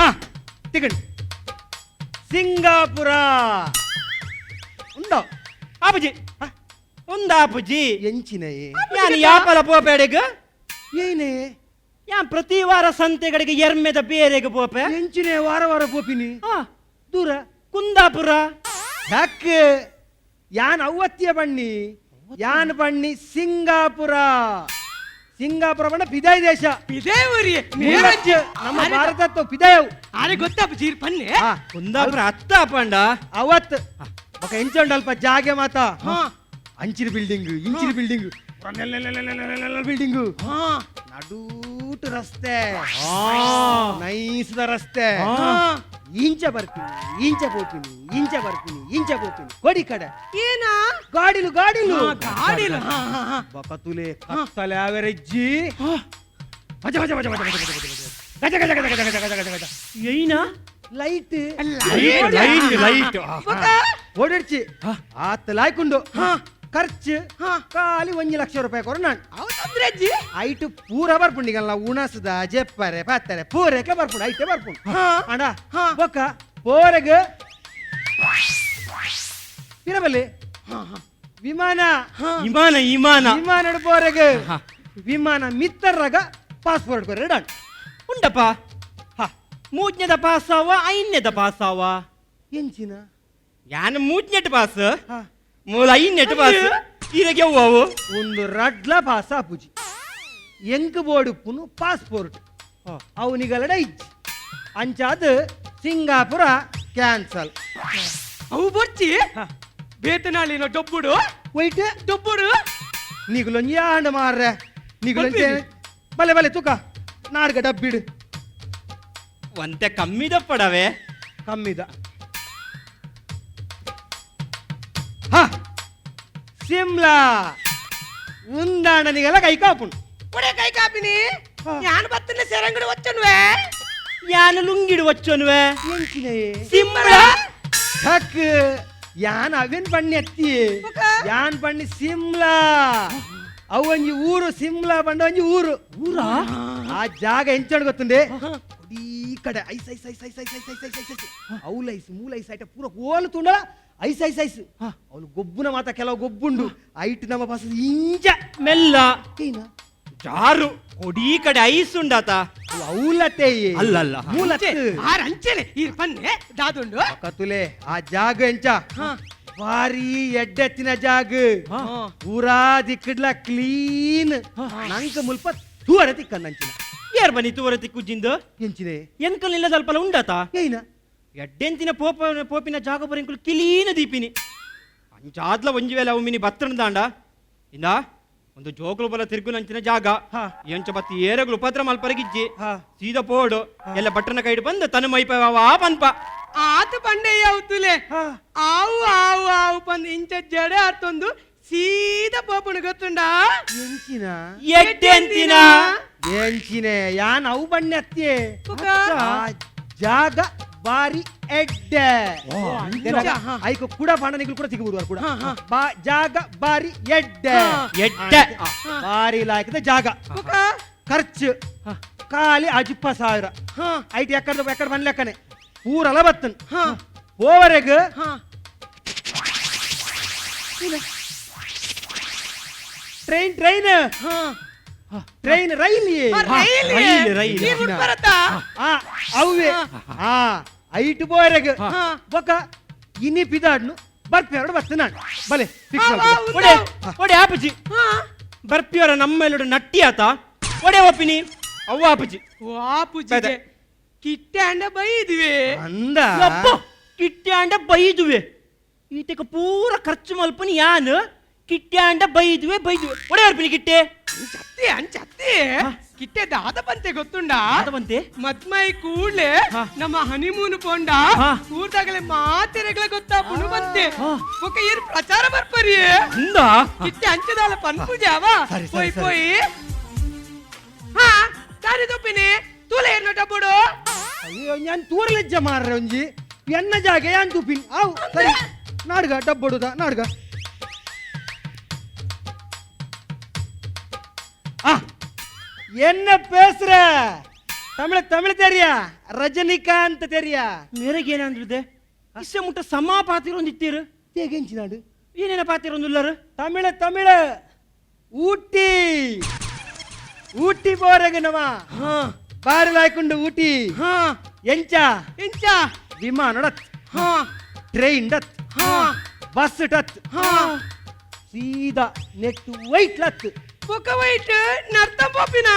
Speaker 3: ಆ ತಿಗಣ್ ಸಿಂಗಾಪುರ ಉಂಡ.
Speaker 5: ಆಪುಜಿ ಉಂದಾಪುಜಿ.
Speaker 3: ಎಂಚಿನಯೇ?
Speaker 5: ಯಾನ್ ಯಾಪಲ ಪೋಪೆಡೆಗ್?
Speaker 3: ಏನೇ?
Speaker 5: ಯಾನ್ ಪ್ರತಿ ವಾರ ಸಂತೆಗಳಿಗೆ ಎರ್ಮೆದ ಬೇರೆಗ್ ಪೋಪೆ.
Speaker 3: ಎಂಚಿನ ವಾರ ವಾರ ಪೋಪಿನಿ?
Speaker 5: ಆ,
Speaker 3: ದೂರ.
Speaker 5: ಕುಂದಾಪುರ.
Speaker 3: ಯಾಕ್ ಯಾನ್ ಅವ್ವತ್ತಿಯ ಬಣ್ಣಿ, ಯಾನ್ ಬಣ್ಣಿ ಸಿಂಗಾಪುರ. ಸಿಂಗಾಪುರ ಬಣ್ಣ ಪಿದಾಯಿ ದೇಶ.
Speaker 4: ಇದೇ ಊರಿ.
Speaker 3: ಮೂಲಜ್ಜ ನಮ್ಮ ಭಾರತ ಪಿದಾಯವು.
Speaker 4: ಆರೆ ಗೊತ್ತಾಪುಜಿ, ಈರ್ ಪನ್ನೆ.
Speaker 3: ಆ,
Speaker 5: ಕುಂದಾಪುರ ಅತ್ತ ಪಂಡ.
Speaker 3: ಅವತ್ ఒక ಎಂಚಂಡ ಅಲ್ಪ ಜಾಗೆ ಮಾತ. ಅಂಚಿನ ಬಿಲ್ಡಿಂಗ್, ಇಂಚಿನ ಬಿಲ್ಡಿಂಗ್, ಬಿಲ್ಡಿಂಗ್, ನಡೂಟು ರಸ್ತೆ, ನೈಸ್ದ ರಸ್ತೆ. ಇಂಚ ಬರ್ತೀನಿ ಇಂಚ ಪೋಪಿನಿ, ಇಂಚ ಬರ್ತೀನಿ ಇಂಚ ಪೋಪಿನಿ, ಕೊಡಿ ಕಡೆ.
Speaker 4: ಏನಾ?
Speaker 3: ಗಾಡಿಲು ಗಾಡಿಲು.
Speaker 4: ಹಾ, ಗಾಡಿಲು. ಹಾ, ಹಾ, ಹಾ.
Speaker 3: ಬಕತುಲೆ ಕತ್ತಲೆ ಆವರೆಜ್ಜಿ ಭಜ ಭಜ ಭಜ ಭಜ ಭಜ ಭಜ ಭಜ ಗಜ ಗಜ ಗಜ ಗಜ ಗಜ ಗಜ ಗಜ ಗಜ.
Speaker 5: ಏನ?
Speaker 3: Light.
Speaker 5: Light light.
Speaker 4: ಬೊಕ
Speaker 3: ಓಡಿಡ್ಚಿ ಆತ ಲಾಯ್ಕೊಂಡು ಖರ್ಚು ಖಾಲಿ 1 ಲಕ್ಷ ರೂಪಾಯಿ ಕೊರ ನಾನು.
Speaker 4: ಅವು ತೊಂದ್ರೆ ಅಜ್ಜಿ.
Speaker 3: ಐಟು ಪೂರ ಬರ್ಪುಂಡಿಗಲ್ಲ, ಉಣಸದ ಜೆಪ್ಪರೆ ಪತ್ತರೆ ಪೂರಕ್ಕೆ ಬರ್ಪುಂಡು, ಐಟೆ ಬರ್ಪುಂಡು. ಅಣ್ಣ ಬೊಕ್ಕ ಪೋರೆಗ್ ಪಿರಬಲ್ಲಿ ವಿಮಾನ.
Speaker 5: ವಿಮಾನ ವಿಮಾನ.
Speaker 3: ವಿಮಾನ ಪೋರೆಗ್ ವಿಮಾನ ಮಿತ್ತರ್ರಗ ಪಾಸ್ಪೋರ್ಟ್ ಕೊರ ಡಾನ್.
Speaker 5: ಉಂಡಪ್ಪ.
Speaker 3: ಹಾ.
Speaker 5: ಮೂಜ್ಞದ ಪಾಸಾವ ಐನ್ಯದ ಪಾಸಾವ?
Speaker 3: ಎಂಚಿನ?
Speaker 5: ಯಾನ್ ಮೂಜ್ನೆಟ್ ಪಾಸ್.
Speaker 3: ಹಾ.
Speaker 5: ಮೂಲ ಐನ್ನೆಟ್ ಪಾಸ್ ಇರಗೆ ಅವು.
Speaker 3: ಒಂದು ರಡ್ಲ ಪಾಸ ಪೂಜಿ ಎಂಕ್ ಬೋಡುಪ್ಪುನು ಪಾಸ್ಪೋರ್ಟ್ ಅವನಿಗಲಡ ಇಜ್ಜಿ, ಅಂಚಾದ ಸಿಂಗಾಪುರ ಕ್ಯಾನ್ಸಲ್.
Speaker 4: ಅವು ಬೊರ್ಚಿ, ಬೇತನಾಳಿನ ಡೊಬ್ಬುಡು.
Speaker 3: ವೈಟ್.
Speaker 4: ಡೊಬ್ಬುಡು.
Speaker 3: ನೀಗುಲೊಂಜಿ ಆಂಡ ಮಾರ್ರೆ ನೀಗುಲೊಂಜಿ. ಬಲೆ ಬಲೆ ತುಕ ನಾಡ್ಗ ಡಬ್ಬಿಡು.
Speaker 5: ಒಂತೆ ಕಮ್ಮಿದ ಪಡವೆ.
Speaker 3: ಕಮ್ಮಿದ. ಹಾ ಸಿಮ್ಲಾ ಉಂದಾಂಡ ನಿಗಲ ಕೈ ಕಾಪುಂಡು.
Speaker 4: ಒಡೆ ಕೈ ಕಾಪಿನಿ? ಯಾನ್ ಬತ್ತನೆ ಸೆರಂಗಡಿ ವಚ್ಚನ್ವೆ.
Speaker 5: ಯಾನ್ ಲುಂಗಿಡು ವಚ್ಚನ್ವೆ.
Speaker 3: ಎಂಚಿನಯೇ?
Speaker 5: ಸಿಮ್ಲ.
Speaker 3: ಹಕ್ ಯಾನ್ ಅವೇನ್ ಬಣ್ಣಿ ಅತ್ತಿ, ಯಾನ್ ಬಣ್ಣಿ ಸಿಮ್ಲಾ. ಅವು ಒಂಜಿ ಊರು, ಸಿಮ್ಲಾ ಬಂಡ ಒಂಜಿ ಊರು.
Speaker 5: ಊರಾ?
Speaker 3: ಆ ಜಾಗ ಎಂಚಣ್ ಗೊತ್ತುಂಡೆ? ಈ ಕಡೆ ice ice ice ice ice ice ice ice ice ice ಅವ್ಲ ice ಮೂಲ ಐಸ್ ಐಟ ಪೂರ ಹೋಲು ತುಂಡಲ ice ice ice. ಅವಳು ಗೊಬ್ಬುನ ಮಾತ ಕೆಲವು ಗೊಬ್ಬುಂಡು ಐಟ್ ನಮ್ಮ ಬಸ್ ಇಂಚ.
Speaker 5: ಮೆಲ್ಲ.
Speaker 3: ಏನ?
Speaker 5: ಜಾರು ಕೊಡಿ ಕಡೆ ಐಸ್ ಉಂಡಾತ.
Speaker 3: ಅವಲತೆ.
Speaker 5: ಅಲ್ಲ, ಅಲ್ಲ.
Speaker 3: ಮೂಲತ್ತೆ.
Speaker 4: ಆರ್ ಅಂಚೆನೆ, ಈರ್ ಪನ್ನೆ ದಾದುಂಡು.
Speaker 3: ಕತುಲೆ ಆ ಜಾಗ ಎಂಚ ಬಾರಿ ಎಡ್ಡೆತ್ತಿನ ಜಾಗ, ಪೂರಾ ದಿಕ್ಕಡ್ಲ ಕ್ಲೀನ್. ನಂಕ ಮುಲ್ಪ ತೂವರ ತಿಕ್ಕಂದಂಚಿನ.
Speaker 5: ಏರ್ ಬನ್ನಿ ತೂವರ ತಿಕ್ಕುಜಿಂದು?
Speaker 3: ಎಂಚಿನೆ?
Speaker 5: ಎಂಕಲ್ ಇಲ್ಲ ಸ್ವಲ್ಪಲ ಉಂಡಾತ.
Speaker 3: ಏನ?
Speaker 5: ಎಡ್ಡೆಂತಿನ ಪೋಪ ಪೋಪಿನ ಜಾಗ ಬರ ಎಂಕುಲು ಕಿಲೀನ ದೀಪಿನಿ. ಅಂಚಾದ್ಲ ಒಂಜಿ ವೇಳೆ ಅವು ಮಿನಿ ಬತ್ತಣ ದಾಂಡ ಇಂದ ಒಂದು ಜೋಕುಲು ಬಲ ತಿರುಗುನಂಚಿನ ಜಾಗ. ಎಂಚ ಬತ್ತಿ ಏರಗುಲು ಉಪದ್ರ ಮಲ್ಪರಗಿಜ್ಜಿ. ಸೀದಾ ಪೋಡು ಎಲ್ಲ ಬಟ್ಟನ ಕೈಡು ಬಂದು ತನ್ನ ಮೈಪ ವಾ ಪನ್ಪ.
Speaker 4: ಆತ ಪಂಡೆಯ್ಯ ಉತ್ತುಲೆ. ಆವು ಆವು ಆವು ಪಂದ್ ಇಂಚ ಜಡೆ ಆರ್ತೊಂದು ಸೀದಾ ಪೋಪುಣು ಗೊತ್ತುಂಡಾ?
Speaker 3: ಎಂಚಿನ?
Speaker 5: ಎಡ್ಡೆಂತಿನ.
Speaker 3: ಎಂಚಿನೆ? ಯಾನ್ ಅವು ಬಣ್ಣೆ ಅತ್ತಿಯೇ.
Speaker 4: ಬೊಕ?
Speaker 3: ಆ ಜಾಗ ಬಾರಿ ಎಡ್ಡೆ. ಐಕು ಕೂಡ ಬಾಣನಿಗಳು ಕೂಡ ಸಿಗಬಹುದು ಕೂಡ. ಬಾ ಜಾಗ ಬಾರಿ ಎಡ್ಡೆ.
Speaker 5: ಎಡ್ಡೆ.
Speaker 3: ಬಾರಿ ಲಾಯಕದ ಜಾಗ.
Speaker 4: ಬೊಕ?
Speaker 3: ಖರ್ಚು ಖಾಲಿ ಅಜಿಪ್ಪ ಸಾವಿರ. ಐಟ್ ಎಕ್ಕಡ ಎಕ್ಕಡ ಬನ್ಲೆಕ್ಕನೆ ಪೂರಲ ಬತ್ತನ್ ಓವರೆಗ್. Train train train rail.
Speaker 4: Rail.
Speaker 5: Rail, rail.
Speaker 4: ನೀರ್ ಬರತ್ತಾ?
Speaker 3: ಆ ಅವೇ ಆ ಐಟ್ ಬೋರೆಗ್ ಬೊಕ ಇನಿ ಪಿದಾಡ್ನು ಬರ್ಪಿ ಎರಡು ಬತ್ತು ನಾನು ಬಲೆ ಫಿಕ್ಸ್.
Speaker 5: ಒಡೆ ಒಡೆ ಆಪುಜಿ ಬರ್ಪಿಯವರ ನಮ್ಮೆಲ್ಲಡು ನಟ್ಟಿ ಆತ ಒಡೆ ಒಪ್ಪಿನಿ ಅವ್ವ ಆಪುಜಿ.
Speaker 4: ವಾಪುಜಿಗೆ ಕಿಟ್ಟೆ ಅಂಡ ಬೈದ್ವಿ.
Speaker 3: ಅಂದ.
Speaker 5: ಯಪ್ಪ ಕಿಟ್ಯಾಂಡ ಬೈದುವೆ. ಈತಕ ಪೂರ ಖರ್ಚು ಮಲ್ಪನಿ ಯಾನ್. ಕಿಟ್ಯಾಂಡ ಬೈದುವೆ ಬೈದುವೆ. ಒಡೆ ಬರ್ಪಿನಿ ಕಿಟ್ಟೆ.
Speaker 4: ಅಂಚತ್ತಿ ಅಂಚತ್ತಿ. ಕಿಟ್ಟೆ ದಾದ ಪಂತೆ ಗೊತ್ತುಂಡಾ?
Speaker 5: ದಾದ ಪಂತೆ?
Speaker 4: ಮದ್ಮೈ ಕೂಡ್ಲೆ ನಮ್ಮ ಹನಿಮೂನ್ ಪೋಂಡ ಊರ್ದಾಗಲೇ ಮಾತೆರೆಗಳ ಗೊತ್ತಾಪುಂಡು ಬಂತೆ. ಬೊಕ ಏರ್ ಪ್ರಚಾರ ಬರ್ಪರಿ.
Speaker 5: ಅಂದಾ?
Speaker 4: ಕಿಟ್ಟೆ ಅಂಚದಾಲ ಪನ್ಪುಜಾವ.
Speaker 3: ಸರಿ, ಸರಿ,
Speaker 4: ಪೋಯ್
Speaker 3: ಸರಿ.
Speaker 4: ಪೋಯ್. ಹಾ ದಾರಿ ತಪ್ಪಿನಿ ತೂಲೆ ಏರ್ನ ಡಬ್ಬುಡು.
Speaker 3: ಅಯ್ಯೋ, ഞാൻ ತೂರಲೆಜ್ಜ ಮಾರ್ರೆ ಒಂಜಿ ಎನ್ನ ಜಾಗೆ ಯಾನ್ ತೂಪಿನ್ ಆವು ಸರಿ ನಾಡ್ಗ ಡಬ್ಬೊಡುದ ನಾಡ್ಗ. ಆ என்ன பேசுற? தமிழ் தமிழ் தெரியா? ரஜினிகாந்த் தெரியா?
Speaker 5: ಮೇರೆಗೆ ಏನಂದ್ರಿದೆ ಇಸ್ಸೆ ಮುಟ್ಟ ಸಮ ಪಾತಿರೊಂದಿತ್ತೀರು.
Speaker 3: ತೆಗೆಂಚಿನಾಡು.
Speaker 5: ಏನೇನ ಪಾತಿರೊಂದುಲ್ಲರು?
Speaker 3: தமிழ தமிழ. ஊட்டி ஊட்டி போறகு நம்ம ಬಾರಿ ಲಾಯ್ಕೊಂಡು ಊಟಿ. ಎಂಚ?
Speaker 4: ಎಂಚ?
Speaker 3: ವಿಮಾನ doth, train doth, bus doth, ಸೀದಾ ನೆಟ್ ವೈಟ್ ಲತ್.
Speaker 4: ಬೊಕ ವೈಟ್ ನರ್ತ ಪೋಪಿನ?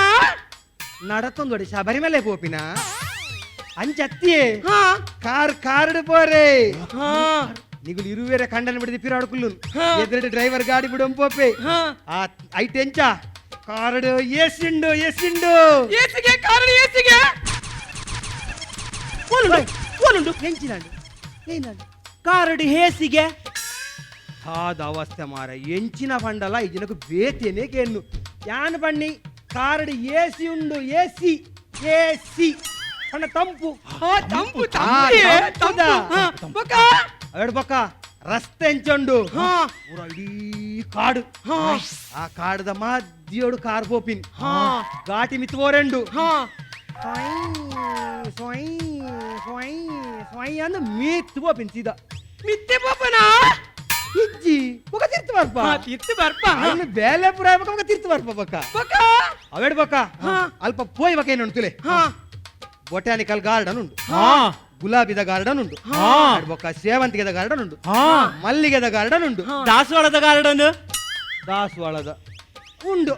Speaker 3: ನಡತೊಂದೊಡಿ ಶಬರಿಮಲೆ ಪೋಪಿನ ಅಂಚತ್ತಿಯೇ. Car card ಪೋರೆ. ನಿಗುಲು ಇರುವೇರೆ ಕಂಡನ ಬಿಡಿದಿ ಪಿರಾಡು ಎದುರು ಡ್ರೈವರ್ ಗಾಡಿ ಬಿಡಂ ಪೋಪೆ. ಆ ಐಟ್ ಎಂಚ ಕಾರ್ಡ್ ಏಸಿಂಡು ಏಸಿಂಡು.
Speaker 4: ಏಸಿಗೆ ಕಾರಣ ಏಸಿಗೆ.
Speaker 5: ಓಲುಂಡು ಓಲುಂಡು?
Speaker 3: ಎಂಚಿನಾಂಡು ಏನಾಂಡು?
Speaker 5: ಕಾರಡು ಹೇಸಿಗೆ.
Speaker 3: ಆದ ಅವಸ್ಥೆ ಮಾರ, ಎಂಚಿನ ಪಂಡಲ ಈ ಜನకు ಬೇತೇನೆ ಕೇನು ಯಾನ್ ಬಣ್ಣಿ. ಕಾರಡು ಏಸಿ ಉಂಡು, ಏಸಿ ಏಸಿ ಪಂಡ ತಂಪು.
Speaker 4: ತಂಪು.
Speaker 3: ಆ,
Speaker 4: ತಂಪು.
Speaker 3: ತಂಪುದ.
Speaker 4: ತಂಪು ಬೊಕ.
Speaker 3: ಅವೆಡ್ ಬೊಕ್ಕ ರಸ್ತೆ ಎಂಚುಂಡು? ಪೂರ ಇಡೀ ಕಾಡು. ಆ ಕಾಡದ ಮಧ್ಯೋಡು ಕಾರ್ ಪೋಪಿನ್. ಘಾಟಿ ಮಿತ್ ಪೋರೆಂಡು. ಸೊಯ್ ಸೊಯ್ ಸೊಯ್ ಸೊಯ್ ಅಂದ್ ಮೀತ್ ಪೋಪಿನ್ ಸೀದಾ.
Speaker 4: ಮಿತ್ತೆ ಪೋಪನ?
Speaker 3: ಇಜ್ಜಿ, ಬೊಕ ತಿರ್ತು ಬರ್ಪ.
Speaker 4: ತಿರ್ತು ಬರ್ಪ.
Speaker 3: ಅನ್ನು ಬೇಲೆ ಪುರ ಬೊಕ ಬೊಕ ತಿರ್ತು ಬರ್ಪ ಬೊಕ.
Speaker 4: ಬೊಕ.
Speaker 3: ಅವೆಡ್ ಬೊಕ ಅಲ್ಪ ಪೋಯ್ ಬೊಕ ಏನು ತುಲೆ, ಬೊಟಾನಿಕಲ್ ಗಾರ್ಡನ್ ಉಂಡು, ಗುಲಾಬಿದ ಗಾರ್ಡನ್ ಉಂಡು, ಅಡ್ ಬೊಕ ಸೇವಂತಿಗೆದ ಗಾರ್ಡನ್ ಉಂಡು, ಮಲ್ಲಿಗೆದ ಗಾರ್ಡನ್ ಉಂಡು.
Speaker 5: ದಾಸವಾಳದ ಗಾರ್ಡನ್?
Speaker 3: ದಾಸವಾಳದ ಉಂಡು,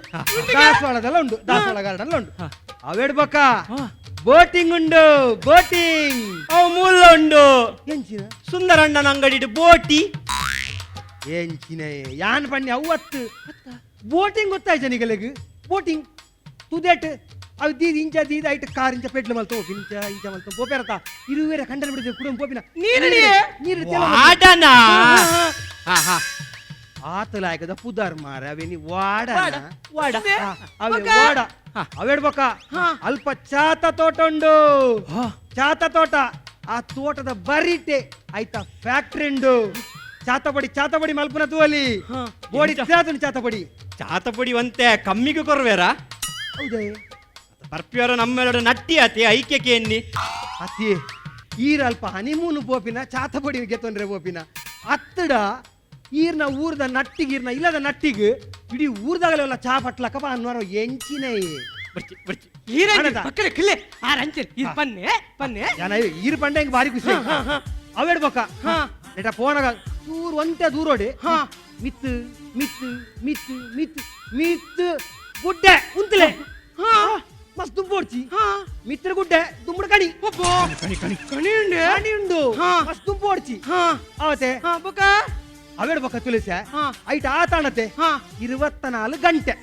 Speaker 3: ದಾಸವಾಳದಲ್ಲ ಉಂಡು, ದಾಸವಾಳ ಗಾರ್ಡನ್ ಉಂಡು. ಅವೆಡ್ ಬೊಕ ಬೋಟಿಂಗ್ ಉಂಡು, ಬೋಟಿಂಗ್.
Speaker 5: ಅವು ಮೂಲ ಉಂಡು.
Speaker 3: ಎಂಚಿನ?
Speaker 5: ಸುಂದರಣ್ಣನ ಅಂಗಡಿ ಬೋಟಿ.
Speaker 3: ಎಂಚಿನ ಯಾನ್ ಪಣ್ಣಿ ಅವತ್ತು ಬೋಟಿಂಗ್ ಗೊತ್ತಾಯ್ತ ನಿಗಲೆಗ್? ಬೋಟಿಂಗ್ ತುದೇಟ್ ಅವು ದೀದ್ ಇಂಚ ದೀದ್ ಐಟ್ ಕಾರ್ ಇಂಚ ಪೆಟ್ಲು ಮಲ್ತು ಇಂಚ ಇಂಚ ಮಲ್ತು ಪೋಪೆರತ. ಇರುವೇರೆ ಕಂಡನ ಬಿಡಿದೆ ಕುಡಂ ಪೋಪಿನ.
Speaker 4: ನೀರಡಿಯೇ?
Speaker 3: ನೀರು.
Speaker 5: ವಾಡನಾ?
Speaker 3: ಆತಲಾಯಕದ ಪುದರ್ ಮಾರ ಅವೇನಿ ವಾಡ.
Speaker 5: ವಾಡ.
Speaker 3: ಅವೇ ವಾಡ. ಅವೇಡ್ ಬೊಕ ಅಲ್ಪ ಚಾತ ತೋಟ ಉಂಡು, ಚಾತ ತೋಟ. ಆ ತೋಟದ ಬರಿಟೆ ಆಯ್ತಾ ಫ್ಯಾಕ್ಟ್ರಿ ಉಂಡು. ಚಾತಪಡಿ ಚಾತಪಡಿ ಮಲ್ಪುನ ತೂವಲಿ ಬೋಡಿ ಚಾತುಂಡು ಚಾತಪಡಿ.
Speaker 5: ಚಾತಪುಡಿ ಒಂತೆ ಕಮ್ಮಿಗೆ ಕೊರ್ವೇರಾ?
Speaker 3: ಹೌದೇ?
Speaker 5: ಬರ್ಪಿಯವರ ನಮ್ಮೆಲ್ಲರ ನಟ್ಟಿ ಆತಿ ಐಕ್ಯಕ್ಕೆ ಎನ್ನಿ.
Speaker 3: ಅತಿ ಈರ್ ಅಲ್ಪ ಹನಿಮೂನ್ ಪೋಪಿನ ಚಾತಪಡಿ ಗೆತ್ತೊಂಡ್ರೆ ಪೋಪಿನ ಅತ್ತಡ ಈರ್ನ ಊರ್ದ ನಟ್ಟಿಗೆ ಈರ್ನ ಇಲ್ಲದ ನಟ್ಟಿಗೆ ಇಡೀ ಊರ್ದಾಗಲೆಲ್ಲ ಚಾ ಪಟ್ಲಕ್ಕಪ್ಪ ಅನ್ನೋರು ಎಂಚಿನೇ.
Speaker 5: ಬರ್ಚಿ ಬರ್ಚಿ.
Speaker 4: ಈರಂಜಿ.
Speaker 3: ಆನದ.
Speaker 4: ಪಕ್ಕದ ಕಿಲ್ಲೆ ಆ ರಂಚಲ್ ಇದು ಪನ್ನೆ ಪನ್ನೆ.
Speaker 3: ಜನ ಈರ್ ಪಂಡ ಹಿಂಗ್ ಭಾರಿ ಖುಷಿ ಅವೇಡ್ ಬೊಕ್ಕ ನೆಟ ಪೋನಗ ಚೂರು ಒಂತೆ ದೂರೋಡಿ ಮಿತ್ತು ಮಿತ್ತು ಮಿತ್ತು ಮಿತ್ತು ಮಿತ್ತು ಗುಡ್ಡೆ ಉಂತಲೆ ಮಸ್ತ್ ದುಂಬೋಡ್ಚಿ. ಮಿತ್ರ ಗುಡ್ಡೆ ದುಂಬುಡು ಕಣಿ.
Speaker 4: ಒಬ್ಬೋ ಕಣಿ ಕಣಿ ಕಣಿ ಉಂಡು.
Speaker 3: ಕಣಿ ಉಂಡು. ಮಸ್ತ್ ದುಂಬೋಡ್ಚಿ. ಅವತ್ತೆ
Speaker 4: ಬೊಕ.
Speaker 3: ಅವೇಡ್ ಬೊಕ್ಕ ತುಳಸ ಐಟ್ ಆತಾಣತೆ 24 ಗಂಟೆ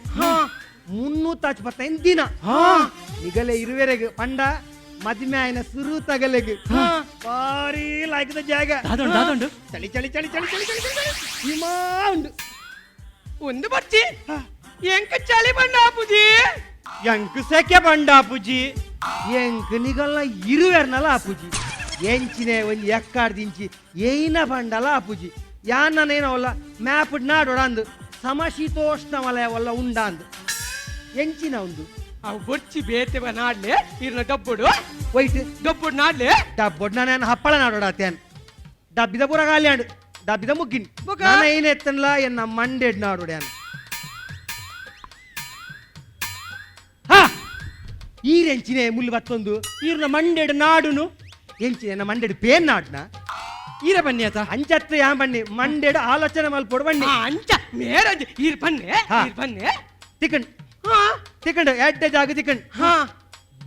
Speaker 3: 365 ದಿನ ನಿಗಲೆ ಇರುವೆರೆಗ್ ಪಂಡ ಮದ್ಮೆ ಆಯ್ನ ಸುರು ತಗಲೆಗ್ ಭಾರಿ ಲಾಯ್ಕದ ಜಾಗ.
Speaker 5: ದಾದುಂಡು ದಾದುಂಡು.
Speaker 3: ಚಳಿ ಚಳಿ ಚಳಿ ಚಳಿ ಚಳಿ ಚಳಿ ಚಳಿ ಚಳಿ ಹಿಮಾ ಉಂಡು.
Speaker 4: ಒಂದು ಬರ್ಚಿ ಎಂಕ ಚಳಿ ಬಂಡ ಪುಜಿ.
Speaker 5: ಎಂಕ್ ಸೆಕೆ ಬಂಡಾಪುಜಿ.
Speaker 3: ಎಂಕ್ ನಿಗಲ್ನ ಇರುವೆರ್ನಲ ಆಪುಜಿ. ಎಂಚಿನೆ ಒಂಜಿ ಎಕ್ಕಾಡ್ದಿಂಚಿ ಏಯ್ನ ಬಂಡಲ ಆಪುಜಿ. ಯಾನ್ನನೇನವಲ್ಲ ಮ್ಯಾಪ್ ನಾಡೋಡಂದು ಸಮಶೀತೋಷ್ಣ ವಲಯ ವಲ್ಲ ಉಂಡಾಂದು ಎಂಚಿನ ಉಂದು.
Speaker 4: ಅವು ಬೊರ್ಚಿ ಬೇತೆ ನಾಡ್ಲೆ ಇರ್ನ ಡಬ್ಬುಡು.
Speaker 3: ವೈಟ್.
Speaker 4: ಡಬ್ಬುಡು ನಾಡ್ಲೆ.
Speaker 3: ಡಬ್ಬೊಡ್ ನಾನು ಹಪ್ಪಳ ನಾಡೋಡಾತೇನ್ ಡಬ್ಬಿದ ಪೂರ ಗಾಲ್ಯಾಂಡು ಡಬ್ಬಿದ ಮುಗ್ಗಿನ್.
Speaker 4: ಬೊಕ?
Speaker 3: ನಾನು ಏನ್ ಎತ್ತನ್ಲ ಎನ್ನ ಮಂಡೆಡ್ ನಾಡೋಡ್ಯಾನ್. ಹಾ ಈರೆಂಚಿನೆ ಮುಲ್ಲು ಬತ್ತೊಂದು.
Speaker 5: ಈರ್ನ ಮಂಡೆಡ್ ನಾಡುನು.
Speaker 3: ಎಂಚಿನೆ ಎನ್ನ ಮಂಡೆಡ್ ಪೇನ್ ನಾಡ್ನ?
Speaker 5: ಈರ ಬನ್ನಿ ಆತ.
Speaker 3: ಅಂಚತ್ತು ಯಾ ಬನ್ನಿ ಮಂಡೆಡ್ ಆಲೋಚನೆ ಮಲ್ಪೊಡು ಬನ್ನಿ.
Speaker 4: ಅಂಚ ಮೇರಂಜಿ ಈರ್ ಬನ್ನೆ. ಈರ್ ಬನ್ನೆ.
Speaker 3: ತಿಕಂಡ್ ತಿಕಂಡ್ ಎಡ್ಡೆ ಜಾಗ ತಿಕಂಡ್.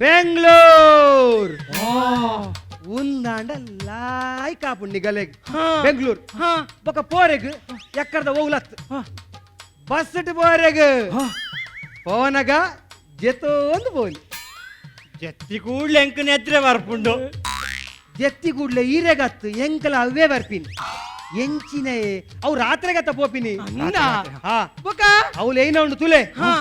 Speaker 3: ಬೆಂಗಳೂರ್ ಉಂದಾಂಡ ಲಾಯ್ ಕಾಪುಂಡು ನಿಗಲೆಗ್ ಬೆಂಗಳೂರು. ಬೊಕ ಪೋರೆಗ್ ಎಕ್ಕರ್ದ ಓಗ್ಲತ್ ಬಸ್ ಪೋರೆಗ್ ಪೋನಗ. ಜೆತ್ತೊಂದು ಬೋಲಿ.
Speaker 5: ಜತ್ತಿ ಕೂಡ್ಲೆ ಎಂಕ್ ನೆದ್ರೆ ಬರ್ಪುಂಡು.
Speaker 3: ಜೆತ್ತಿ ಕೂಡ್ಲೆ ಈರೆಗತ್ತು ಎಂಕಲ ಅವೇ ಬರ್ಪಿನಿ ಎಂಚಿನೇ ಅವು ರಾತ್ರೆಗತ್ತ ಪೋಪಿನಿ.
Speaker 4: ಅಂದ?
Speaker 3: ಹಾ.
Speaker 4: ಬೊಕ?
Speaker 3: ಅವು ಏನ ಉಂಡು ತುಲೆ.
Speaker 4: ಹಾ.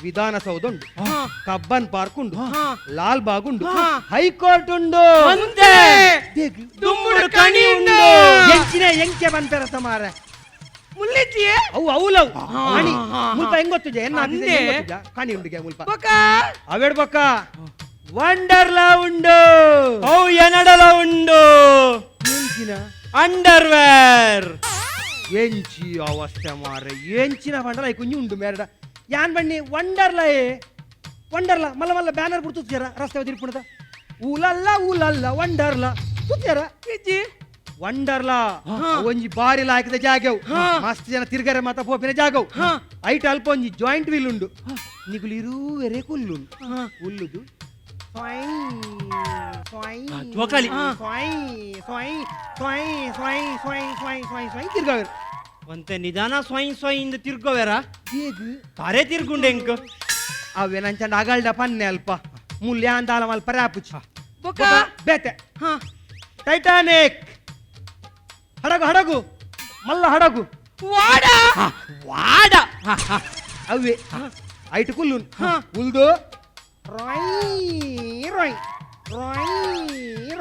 Speaker 3: ವಿಧಾನಸೌಧ ಉಂಡು,
Speaker 4: ಹಾ.
Speaker 3: ಕಬ್ಬನ್ ಪಾರ್ಕ್ ಉಂಡು,
Speaker 4: ಹಾ.
Speaker 3: ಲಾಲ್ ಬಾಗ್ ಉಂಡು,
Speaker 4: ಹಾ.
Speaker 3: ಹೈಕೋರ್ಟ್ ಉಂಡು.
Speaker 4: ಅಂತೆ.
Speaker 3: ದೇಗ್.
Speaker 4: ದುಮ್ಮುಡು ಕಣಿ ಉಂಡು.
Speaker 3: ಎಂಚಿನ ಎಂಕೆ ಬಂತಾರ ಮಾರ.
Speaker 4: ಮುಲ್ಲಿಜ್ಜಿಯೇ?
Speaker 3: ಅವು ಅವುಲವು ಕಣಿ.
Speaker 4: ಹಾ.
Speaker 3: ಮುಲ್ಪ ಹೆಂಗ್ ಗೊತ್ತುಜ ಎನ್ನ ಆಫೀಸ್
Speaker 4: ಅಂದೆ.
Speaker 3: ಹೆಂಗ್ ಗೊತ್ತುಜ? ಕಣಿ ಉಂಡುಗೆ ಮುಲ್ಪ.
Speaker 4: ಬೊಕ?
Speaker 3: ಅವೆಡ್ ಬೊಕ್ಕ ವಂಡರ್ಲಾ ಉಂಡು.
Speaker 5: ಅವು ಎನಡಲ ಉಂಡು.
Speaker 3: ಎಂಚಿನ?
Speaker 5: ಅಂಡರ್ವೇರ್.
Speaker 3: ಎಂಚಿ ಅವಸ್ಥೆ ಮಾರೆ, ಎಂಚಿನ ಬಂಡಲ ಕುಂಜಿ ಉಂಡು ಮೇರಡ. ಯಾನ್ ಬಣ್ಣಿ ವಂಡರ್ಲಾ ಏ ವಂಡರ್ಲಾ ಮಲ್ಲ ಮಲ್ಲ ಬ್ಯಾನರ್ ಬಿಡ್ತುತ್ತೀರ ರಸ್ತೆ ತಿರ್ಪುಣದ. ಊಲಲ್ಲ ಊಲಲ್ಲ ವಂಡರ್ಲಾ ಸುತ್ತೀರ.
Speaker 4: ಇಜ್ಜಿ.
Speaker 3: ವಂಡರ್ಲಾ ಒಂಜಿ ಬಾರಿ ಲಾಯ್ಕದ ಜಾಗವು, ಮಸ್ತ್ ಜನ ತಿರ್ಗರೆ ಮಾತ ಪೋಪಿನ ಜಾಗವು. ಐಟ್ ಅಲ್ಪ ಒಂಜಿ ಜಾಯಿಂಟ್ ವೀಲ್ ಉಂಡು, ನಿಗುಲು ಇರುವೆರೆ ಕುಲ್ಲುಂಡು ಕುಲ್ಲುದು ಸ್ವಾಯ್ ಸ್ವಾಯ್
Speaker 5: ಜೋಕಾಲಿ.
Speaker 3: ಸ್ವಾಯ್ ಸ್ವಾಯ್ ಸ್ವಾಯ್ ಸ್ವಾಯ್ ಸ್ವಾಯ್ ಸ್ವಾಯ್ ಸ್ವಾಯ್ ಸ್ವಾಯ್ ತಿರ್ಗಾವೆರು.
Speaker 5: ಒಂತೆ ನಿಧಾನ ಸ್ವಯಂ ಸ್ವಯಂ ಇಂದ ತಿರ್ಗೋವೇರ.
Speaker 3: ಹೇಗ್?
Speaker 5: ತಾರೆ ತಿರ್ಗುಂಡೆ ಎಂಕ್.
Speaker 3: ಅವೇ ನಂಚಂಡ ಅಗಲ್ಡ ಪನ್ನೆ ಅಲ್ಪ ಮುಲ್ಯಾಂದಾಲ ಮಲ್ಪ ರಾಪುಚಿ.
Speaker 4: ಬೊಕ?
Speaker 3: ಬೇತೆ.
Speaker 4: ಹಾ.
Speaker 3: ಟೈಟಾನಿಕ್ ಹಡಗು, ಹಡಗು ಮಲ್ಲ ಹಡಗು.
Speaker 4: ವಾಡ.
Speaker 5: ವಾಡ.
Speaker 3: ಅವೇ ಐಟ್ ಕುಲ್ಲು ಕುಲ್ದು ರಾಯ್ ರಾಯ್ ರಾಯ್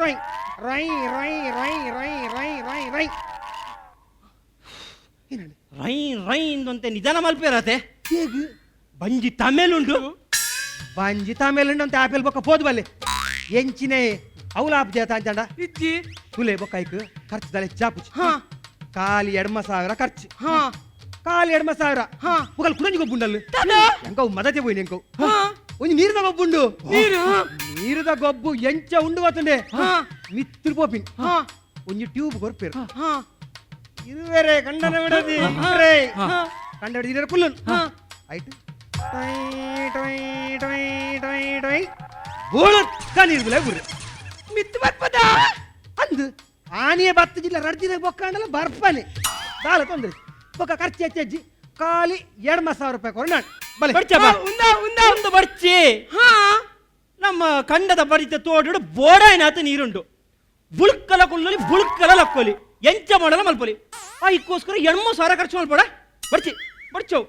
Speaker 3: ರಾಯ್ ರಾಯ್ ರಾಯ್ ರಾಯ್ ರಾಯ್ ರಾಯ್ ರಾಯ್ ರಾಯ್ ಏನಂడి?
Speaker 5: ರೈ ರೈ ಇಂದೊಂತೆ ನಿಧಾನ ಮಲ್ಪೇರತೆ.
Speaker 3: ಹೇಗ್?
Speaker 5: ಬಂಜಿ ತಮೇಲುಂಡು.
Speaker 3: ಬಂಜಿ ತಾಮೇಲುಂಡು ಅಂತ ಆಪೆಲ್ ಬೊಕ್ಕ ಪೋದು ಬಲ್ಲೆ ಎಂಚಿನೇ ಅವಲಾಪ್ ಜೇತ ಅಂಚಂಡ.
Speaker 4: ಇಜ್ಜಿ.
Speaker 3: ತುಲೆ ಬೊಕ್ಕ ಐಕ್ ಖರ್ಚು ದಲೆ ಚಾಪುಚಿ.
Speaker 4: ಹಾ.
Speaker 3: ಖಾಲಿ 2,000 ಖರ್ಚು.
Speaker 4: ಹಾ.
Speaker 3: ಖಾಲಿ 2,000.
Speaker 4: ಹಾ.
Speaker 3: ಮುಗಲ್ ಕುರಂಜಿ ಗೊಬ್ಬುಂಡಲ್ಲು.
Speaker 4: ತದ?
Speaker 3: ಎಂಕವು ಮದತೆ ಪೋಯಿನ ಎಂಕವು.
Speaker 4: ಹಾ.
Speaker 3: ಒಂಜಿ ನೀರ್ದ ಗೊಬ್ಬುಂಡು.
Speaker 4: ನೀರು?
Speaker 3: ನೀರುದ ಗೊಬ್ಬು ಎಂಚ ಉಂಡು ಗೊತ್ತುಂಡೆ.
Speaker 4: ಹಾ.
Speaker 3: ಮಿತ್ತಿರ್ ಪೋಪಿನ್.
Speaker 4: ಹಾ.
Speaker 3: ಒಂಜಿ ಟ್ಯೂಬ್ ಕೊರ್ಪೇರು.
Speaker 4: ಹಾ.
Speaker 3: ಇರುವೆರೆ ಕಂಡನ ಬಿಡದಿ ಇರುವೆರೆ. ಕಂಡ ಬಿಡದಿ ಇರುವೆರೆ ಕುಲ್ಲುನ್. ಐಟ್ ಟೊಯ್ ಟೊಯ್ ಟೊಯ್ ಟೊಯ್ ಟೊಯ್ ಬೋಳಕ್ಕ ನೀರು ಬಿಲೆ ಗುರ್ರೆ.
Speaker 4: ಮಿತ್ತು ಬರ್ಪದ?
Speaker 3: ಅಂದು ಆನಿಯ ಬತ್ತು ಜಿಲ್ಲ ರಡ್ದಿನ ಬೊಕ್ಕಾಂಡಲ ಬರ್ಪನೆ ದಾಲ ತೊಂದರೆ ಬೊಕ್ಕ ಖರ್ಚು ಹೆಚ್ಚು ಖಾಲಿ 2,000 ರೂಪಾಯಿ ಕೊಡ ನಾನು ಬಲೆ.
Speaker 5: ಬರ್ಚ ಬಾ.
Speaker 4: ಉಂದ ಉಂದ.
Speaker 5: ಒಂದು ಬರ್ಚಿ.
Speaker 4: ಹಾ.
Speaker 5: ನಮ್ಮ ಕಂಡದ ಬರಿತ ತೋಟಡು ಬೋಡಾಯ್ನಾತ ನೀರುಂಡು. ಬುಳ್ಕಲ ಕುಲ್ಲಲಿ ಬುಳ್ಕಲ ಲಕ್ಕೋಲಿ ಎಂಚ ಮಾಡಲ ಮಲ್ಪೊಲಿ. ಆ ಇಕ್ಕೋಸ್ಕರ 8,000 ಖರ್ಚು ಮಲ್ಪಡ. ಬರ್ಚಿ ಬರ್ಚವು.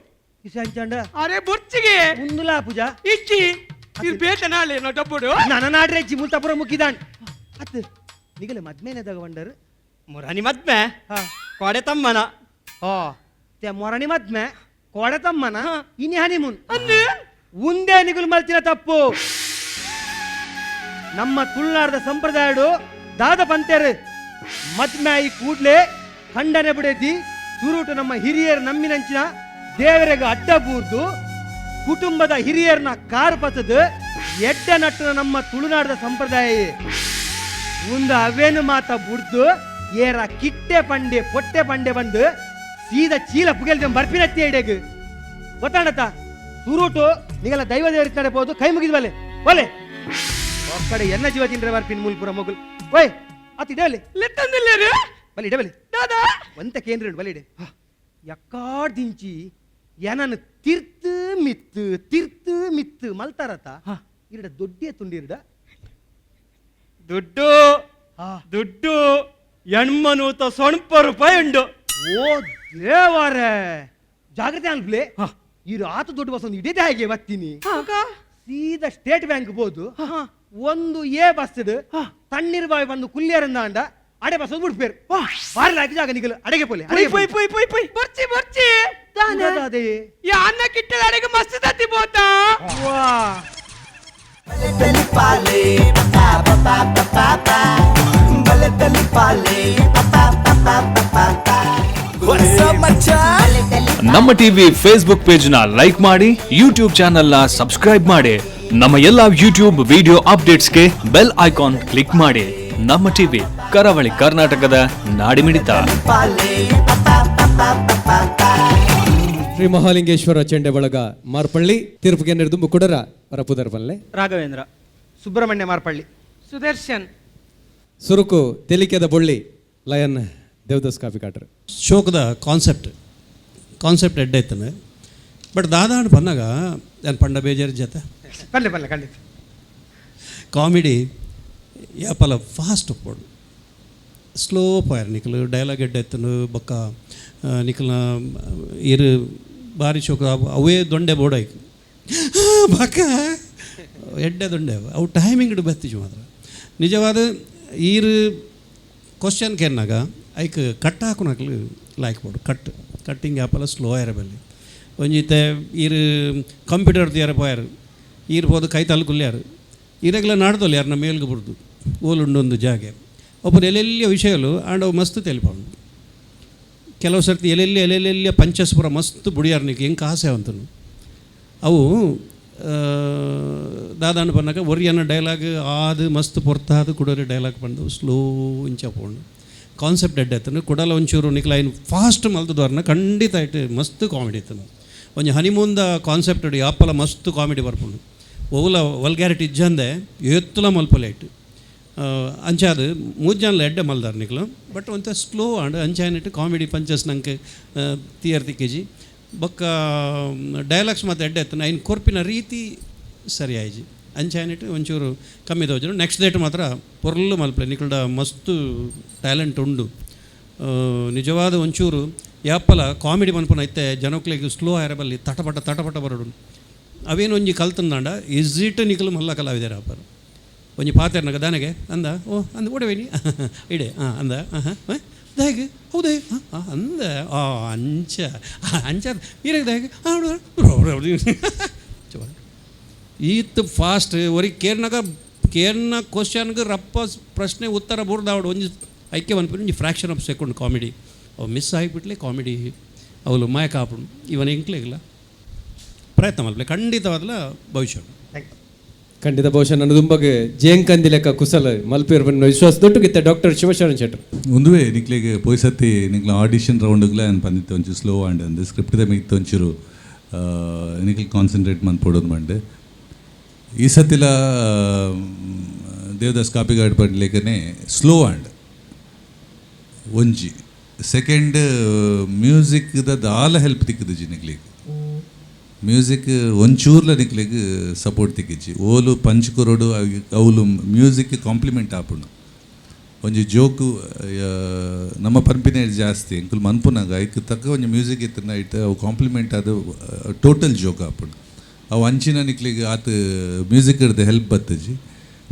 Speaker 3: ಇಸಂಚಂಡ.
Speaker 4: ಅರೆ ಬುರ್ಚಿಗೆ.
Speaker 3: ಉಂದುಲಾ ಪೂಜಾ.
Speaker 4: ಇಜ್ಜಿ, ಇದು ಬೇಟ ನಾಳೆ ನಾ ಡಬ್ಬುಡು.
Speaker 3: ನನ್ನ ನಾಡ್ರೆ ಅಜ್ಜಿ ಮುಲ್ತಾಪುರ ಮುಕ್ಕಿದಾಣ್ ಅತ್ತು ನಿಗಲೆ ಮದ್ಮೇನೆದಾಗ ವಂಡರ್.
Speaker 5: ಮೊರಾನಿ ಮದ್ಮೆ.
Speaker 3: ಹಾ.
Speaker 5: ಕೋಡೆ ತಮ್ಮನ.
Speaker 3: ಓ ತೆ ಮೊರಣಿ ಮದ್ಮೆ ಕೋಡೆ ತಮ್ಮನ ಇನಿ ಹನಿಮೂನ್.
Speaker 4: ಅಂದು.
Speaker 3: ಉಂದೇ ನಿಗುಲು ಮಲ್ತಿನ ತಪ್ಪು. ನಮ್ಮ ತುಳುನಾಡದ ಸಂಪ್ರದಾಯಡು ದಾದ ಪಂತೇರು ಮದ್ಮೆ ಈ ಕೂಡ್ಲೆ ಖಂಡನೆ ಬಿಡೇತಿ ಸುರುಟು ನಮ್ಮ ಹಿರಿಯರು ನಮ್ಮಿನಂಚಿನ ದೇವರಿಗೆ ಅಡ್ಡ ಬೂರ್ದು ಕುಟುಂಬದ ಹಿರಿಯರನ್ನ ಕಾರು ಪತ್ತದು ಎಡ್ಡ ನಟ್ಟುನ ನಮ್ಮ ತುಳುನಾಡದ ಸಂಪ್ರದಾಯ. ಉಂದು ಅವೇನು ಮಾತ ಬುಡ್ದು ಏರ ಕಿಟ್ಟೆ ಪಂಡೆ ಪೊಟ್ಟೆ ಪಂಡೆ ಬಂದು ಸೀದಾ ಚೀಲ ಪುಗೆಲ್ ಬರ್ಪಿನತ್ತಿ ಇಡೆಗ್ ಗೊತ್ತಾಣತ ಸುರುಟು ನಿಗಲ ದೈವ ದೇವರ ಪೋದು ಕೈ ಮುಗಿದ ಬಲೆ ಒಲೆ ಒಕ್ಕಡೆ ಎನ್ನ ಜೀವ ತಿಂದ್ರೆ ಬರ್ಪಿನ್ ಮುಲ್ಪುರ ಮೊಗುಲ್ ಓಯ್ ಅತ್ ಇಡವಲೆ.
Speaker 4: ಲೆತ್ತಂದಿಲ್ಲೇರು.
Speaker 3: ಬಲಿ ಇಡವಲೆ.
Speaker 4: ದಾದಾ?
Speaker 3: ಒಂತ ಕೇಂದ್ರ ಉಂಡು ಬಲಿ ಇಡೆ. ಎಕ್ಕಾಡ್ ದಿಂಚಿ ಏನನ್ನು ತಿರ್ತು ಮಿತ್ತು ತಿರ್ತು ಮಿತ್ತು ಮಲ್ತಾರತ ಇರಡ ದೊಡ್ಡ ತುಂಡಿರಡ.
Speaker 5: ದುಡ್ಡು ದುಡ್ಡು 890 ರೂಪಾಯಿ ಉಂಡು.
Speaker 3: ಓ ದೇವರೇ ಜಾಗ್ರತೆ ಅನ್ಪ್ಲೆ. ಈ ಆತ ದೊಡ್ಡ ಬಸ್ ಒಂದು ಇಡೀ ಹಾಗೆ ಬತ್ತೀನಿ. ಸೀದಾ ಸ್ಟೇಟ್ ಬ್ಯಾಂಕ್ ಬೋದು ಒಂದು ಎ ಬಸ್ ತಣ್ಣೀರ್ ಬಾವಿ ಬಂದು ಕುಲ್ಯರಂದ ಅಂಡ ಅಡೆ ಬಸ್ ಬಿಡ್ಪೇರು ಬಾರಿ ಲಾಕಿ ಜಾಗ ನಿಗಲು ಅಡೆಗೆ ಪೋಲೆ.
Speaker 5: ಪೊಯ್ ಪೊಯ್ ಪೊಯ್ ಪೊಯ್ ಪೊಯ್.
Speaker 4: ಬರ್ಚಿ ಬರ್ಚಿ.
Speaker 3: ಅದೇ.
Speaker 4: ಯಾ ಅನ್ನ ಕಿಟ್ಟದ ಅಡೆಗೆ ಮಸ್ತ್ ತತ್ತಿ ಪೋತಾ.
Speaker 3: ವಾ.
Speaker 1: ನಮ್ಮ TV Facebook page ನ ಲೈಕ್ ಮಾಡಿ, ಯೂಟ್ಯೂಬ್ ಚಾನೆಲ್ ನ ಸಬ್ಸ್ಕ್ರೈಬ್ ಮಾಡಿ, ನಮ್ಮ ಎಲ್ಲಾ ಯೂಟ್ಯೂಬ್ ವಿಡಿಯೋ ಅಪ್ಡೇಟ್ಸ್ಗೆ bell icon click ಮಾಡಿ. ನಮ್ಮ ಟಿವಿ, ಕರಾವಳಿ ಕರ್ನಾಟಕದ ನಾಡಿಮಿಡಿತ.
Speaker 2: ಶ್ರೀ ಮಹಾಲಿಂಗೇಶ್ವರ ಚೆಂಡೆ ಬಳಗ ಮಾರ್ಪಳ್ಳಿ ತೀರ್ಪುಗೆ ನಿರ್ದುಂಬು ಕುಡರ ರಪುದರ್ ಬಲ್ಲೆ.
Speaker 5: ರಾಘವೇಂದ್ರ.
Speaker 3: ಸುಬ್ರಹ್ಮಣ್ಯ ಮಾರ್ಪಳ್ಳಿ.
Speaker 4: ಸುದರ್ಶನ್.
Speaker 2: ಸುರುಕು ತೆಲಿಕೆದ ಬೊಳ್ಳಿ ಲಯನ್ ದೇವದಾಸ್ ಕಾಪಿ ಕಾಟ್ರ್.
Speaker 6: ಶೋಕದ ಕಾನ್ಸೆಪ್ಟ್ ಕಾನ್ಸೆಪ್ಟ್ ಎಡ್ಡೆ ಇತ್ತನೆ. But ದಾದಾಂಡ್ ಪನ್ನಗ ನಾನು ಪಂಡ ಬೇಜಾರು ಜೊತೆ.
Speaker 3: ಪಲ್ಲೆ ಪಲ್ಲೆ ಖಂಡಿತ.
Speaker 6: Comedy ಯಾಪಲ fast ಒಪ್ಪೋಡು, slow ಪೋಯರ್ ನಿಕಲು. ಡೈಲಾಗ್ ಎಡ್ಡೆ ಎತ್ತನು ಬೊಕ್ಕ ನಿಕಲ್ನ ಇರು ಬಾರಿ ಶೋಕ. ಅವೇ ದೊಂಡೆ ಬೋಡಾಯ್ಕು ಬೊಕ್ಕ ಎಡ್ಡೆ ದೊಂಡೆ ಅವು ಟೈಮಿಂಗ್ ಬತ್ತಿಜು ಮಾತ್ರ. ನಿಜವಾದ ಈರು ಕ್ವಶನ್ ಕೇನ್ನಾಗ ಐಕ್ ಕಟ್ ಹಾಕುನಕ್ಲು ಲಾಯ್ಕ್ ಬೋಡು. ಕಟ್ಟಿಂಗ್ ಯಾಪಲ ಸ್ಲೋ ಆಯರ ಬಲ್ಲಿ. ಒಂಜಿತ್ತೆ ಈರು ಕಂಪ್ಯೂಟರ್ ತಿಯರ ಪೋಯರು, ಈರು ಪೋದು ಕೈ ತಲೆ ಕುಲ್ಯಾರು, ಈರೆಗ್ಲ ನಾಡ್ದೊಲ್ಲ ಯಾರನ್ನ ಮೇಲ್ಗೆ ಬುಡ್ದು ಓಲುಂಡೊಂದು ಜಾಗೆ ಒಬ್ಬರು ಎಲ್ಲೆಲ್ಲಿಯ ವಿಷಯಲು ಆಂಡ್ ಅವು ಮಸ್ತ್ ತೆಲಿಪೌಂಡು. ಕೆಲವು ಸರ್ತಿ ಎಲ್ಲೆಲ್ಲಿ ಎಲ್ಲೆಲ್ಲೆಲ್ಲಿಯ ಪಂಚಸ್ಪುರ ಮಸ್ತ್ ಬುಡಿಯಾರ್ನಿಕ್ ಹೆಂಗೆ ಆಸೆ ಅಂತನು. ಅವು ದಾದಾಂಡ್ ಪನ್ನಗ ಒರಿಯನ ಡೈಲಾಗ್ ಆದು ಮಸ್ತ್ ಪೊರ್ತಾದು ಕುಡೋರಿ ಡೈಲಾಗ್ ಪಂದು ಸ್ಲೋ ಇಂಚ ಪೋಂಡು. ಕಾನ್ಸೆಪ್ಟ್ ಎಡ್ಡೆ ಎತ್ತನು ಕುಡಲ ಒಂಚೂರು ನಿಕ್ಲ ಐನ್ ಫಾಸ್ಟ್ ಮಲ್ತದವ್ರನ್ನ ಖಂಡಿತ ಇಟ್ಟು ಮಸ್ತ್ ಕಾಮಿಡಿ ಇತ್ತನು. ಒಂಜಿ ಹನಿಮೂನ್ದ ಕಾನ್ಸೆಪ್ಟ್ ಯಾಪಲ ಮಸ್ತ್ ಕಾಮಿಡಿ ಬರ್ಪುಂಡು. ಒವುಲ ವಲ್ಗ್ಯಾರಿಟಿ ಇಜ್ಜಂದೆ ಏತ್ತುಲ ಮಲ್ಪಲೆ ಇಟ್ಟು ಅಂಚಾದ ಮೂಜಾನ್ಲ ಎಡ್ಡೆ ಮಲ್ದಾರ್ ನಿಕ್ಲು. ಬಟ್ ಒಂತ ಸ್ಲೋ ಆಂಡ್ ಅಂಚಾನಿಟ್ಟು ಕಾಮಿಡಿ ಪಂಚಸ್ ನಂಗೆ ತಿಯರ್ ತಿಕ್ಕಿಜಿ. ಬೊಕ್ಕ ಡೈಲಾಗ್ಸ್ ಮತ್ತು ಎಡ್ಡೆ ಎತ್ತನ ಐನ್ ಕೊರ್ಪಿನ ರೀತಿ ಸರಿ ಆಯ್ಜಿ. ಅಂಚಾನಿಟ್ಟು ಒಂಚೂರು ಕಮ್ಮಿ ತೋಜು. ನೆಕ್ಸ್ಟ್ ಡೇಟ್ ಮಾತ್ರ ಪೊರ್ಲು ಮಲ್ಪಲೆ, ನಿಕಲ್ಡ ಮಸ್ತ್ ಟ್ಯಾಲೆಂಟ್ ಉಂಡು. ನಿಜವಾದ ಒಂಚೂರು ಯಾಪಲ ಕಾಮಿಡಿ ಮನ್ಪುನ ಇತ್ತೆ ಜನಕ್ಲೆಗ್ ಸ್ಲೋ ಆಯರ ಬಲ್ಲಿ, ತಟಪಟ ತಟಪಟ ಬರಡು. ಅವೇನು ಒಂಜಿ ಕಲ್ತಂದಾಂಡ ಈಸಿಟ್ ನಿಕಲು ಮಲ್ಲ ಕಲಾವಿದರ ಅಪ್ಪರು. ಒಂಜಿ ಪಾತೆರ್ನಗ ದಾನೆಗೆ ಅಂದ ಓ ಅಂದ ಓಡವೇನಿ ಇಡೆ ಹಾಂ ಅಂದ ಹಾಂ ದಾಯಗ್ ಹೌದೇ ಹಾಂ ಅಂದ ಆ ಅಂಚ ಅಂಚ ಈರೆಗ್ ದಾಯಗ್ ಈತ್ ಫಾಸ್ಟ್ ಒರಿ ಕೇರ್ನಾಗ ಕೇರ್ನ ಕ್ವಶನ್ಗೆ ರಪ್ಪ ಪ್ರಶ್ನೆ ಉತ್ತರ ಬುರ್ದಾವಡು. ಒಂಜಿ ಐಕೆ ಮನ್ಪುನಿ ಒಂಜಿ fraction of second comedy ಅವು ಮಿಸ್ ಆಗಿಬಿಟ್ಲೆ ಕಾಮಿಡಿ ಅವಳು ಮಾಯಕ ಆಪುಂಡು. ಇವನ್ ಎಂಕ್ಲೆಗ್ಲ ಪ್ರಯತ್ನ ಮಲ್ಪಲೆ, ಖಂಡಿತವಾದಲ ಭವಿಷ್ಯ.
Speaker 2: ಖಂಡಿತ ಬಹುಶಃ ನನ್ನ ದುಂಬಗ್ ಜೇಂಕಂದಿ ಲೆಕ್ಕ ಕುಸಲ ಮಲ್ಪೇರ್ ಬನ್ನ ವಿಶ್ವಾಸ ದೊಡ್ಡಗಿತ್ತೆ ಡಾಕ್ಟರ್ ಶಿವಶರಣ ಶೆಟ್ಟರ್.
Speaker 7: ಒಂದುವೇ ನಿಕ್ಲೆಗ್ ಪೋಯ್ಸತಿ ನಿಕ್ಲ ಆಡಿಷನ್ ರೌಂಡ್ಗ್ಲ ಏನು ಪಂದಿತ್ತು ಒಂಚೂರು ಸ್ಲೋ ಆಂಡ್ ಅಂದು ಸ್ಕ್ರಿಪ್ಟ್ದ ಮಿತ್ತು ಒಂಚೂರು ನಿಕ್ಲ್ ಕಾನ್ಸಂಟ್ರೇಟ್ ಮನ್ಪೊಡೋದು ಮಂಡೆ. ಈ ಸತಿಲ ದೇವದಾಸ್ ಕಾಪಿಗಾಡ್ ಪಡ್ಲೇಕನೆ ಸ್ಲೋ ಆಂಡ್ ಒಂಜಿ ಸೆಕೆಂಡ್ ಮ್ಯೂಸಿಕ್ದ ದಾಲ ಹೆಲ್ಪ್ ತಿಕ್ಕುದಿಜಿ ನಿಕ್ಲೆಗ್. ಮ್ಯೂಸಿಕ್ ಒಂಚೂರ್ಲ ನಿಕ್ಲೆಗ್ ಸಪೋರ್ಟ್ ತಿಕ್ಕಿಜಿ. ಓಲು ಪಂಚ್ ಕೊರೊಡು ಅವ್ಲು ಮ್ಯೂಸಿಕ್ ಕಾಂಪ್ಲಿಮೆಂಟ್ ಆಪುಂಡು. ಒಂಜಿ ಜೋಕು ನಮ್ಮ ಪನ್ಪಿನ ಜಾಸ್ತಿ ಎಂಕುಲು ಮನ್ಪುನಾಗ ಐಕ್ ತಕ್ಕ ಒಂಜಿ ಮ್ಯೂಸಿಕ್ ಇತ್ತಿನ ಇಟ್ಟು ಅವು ಕಾಂಪ್ಲಿಮೆಂಟ್ ಅದು ಟೋಟಲ್ ಜೋಕ್ ಆಪುಂಡು. ಅವು ಅಂಚಿನ ನಿಕ್ಲೆಗ್ ಆತ್ ಮ್ಯೂಸಿಕ್ ಇಡ್ದು ಹೆಲ್ಪ್ ಬತ್ತಜಿ.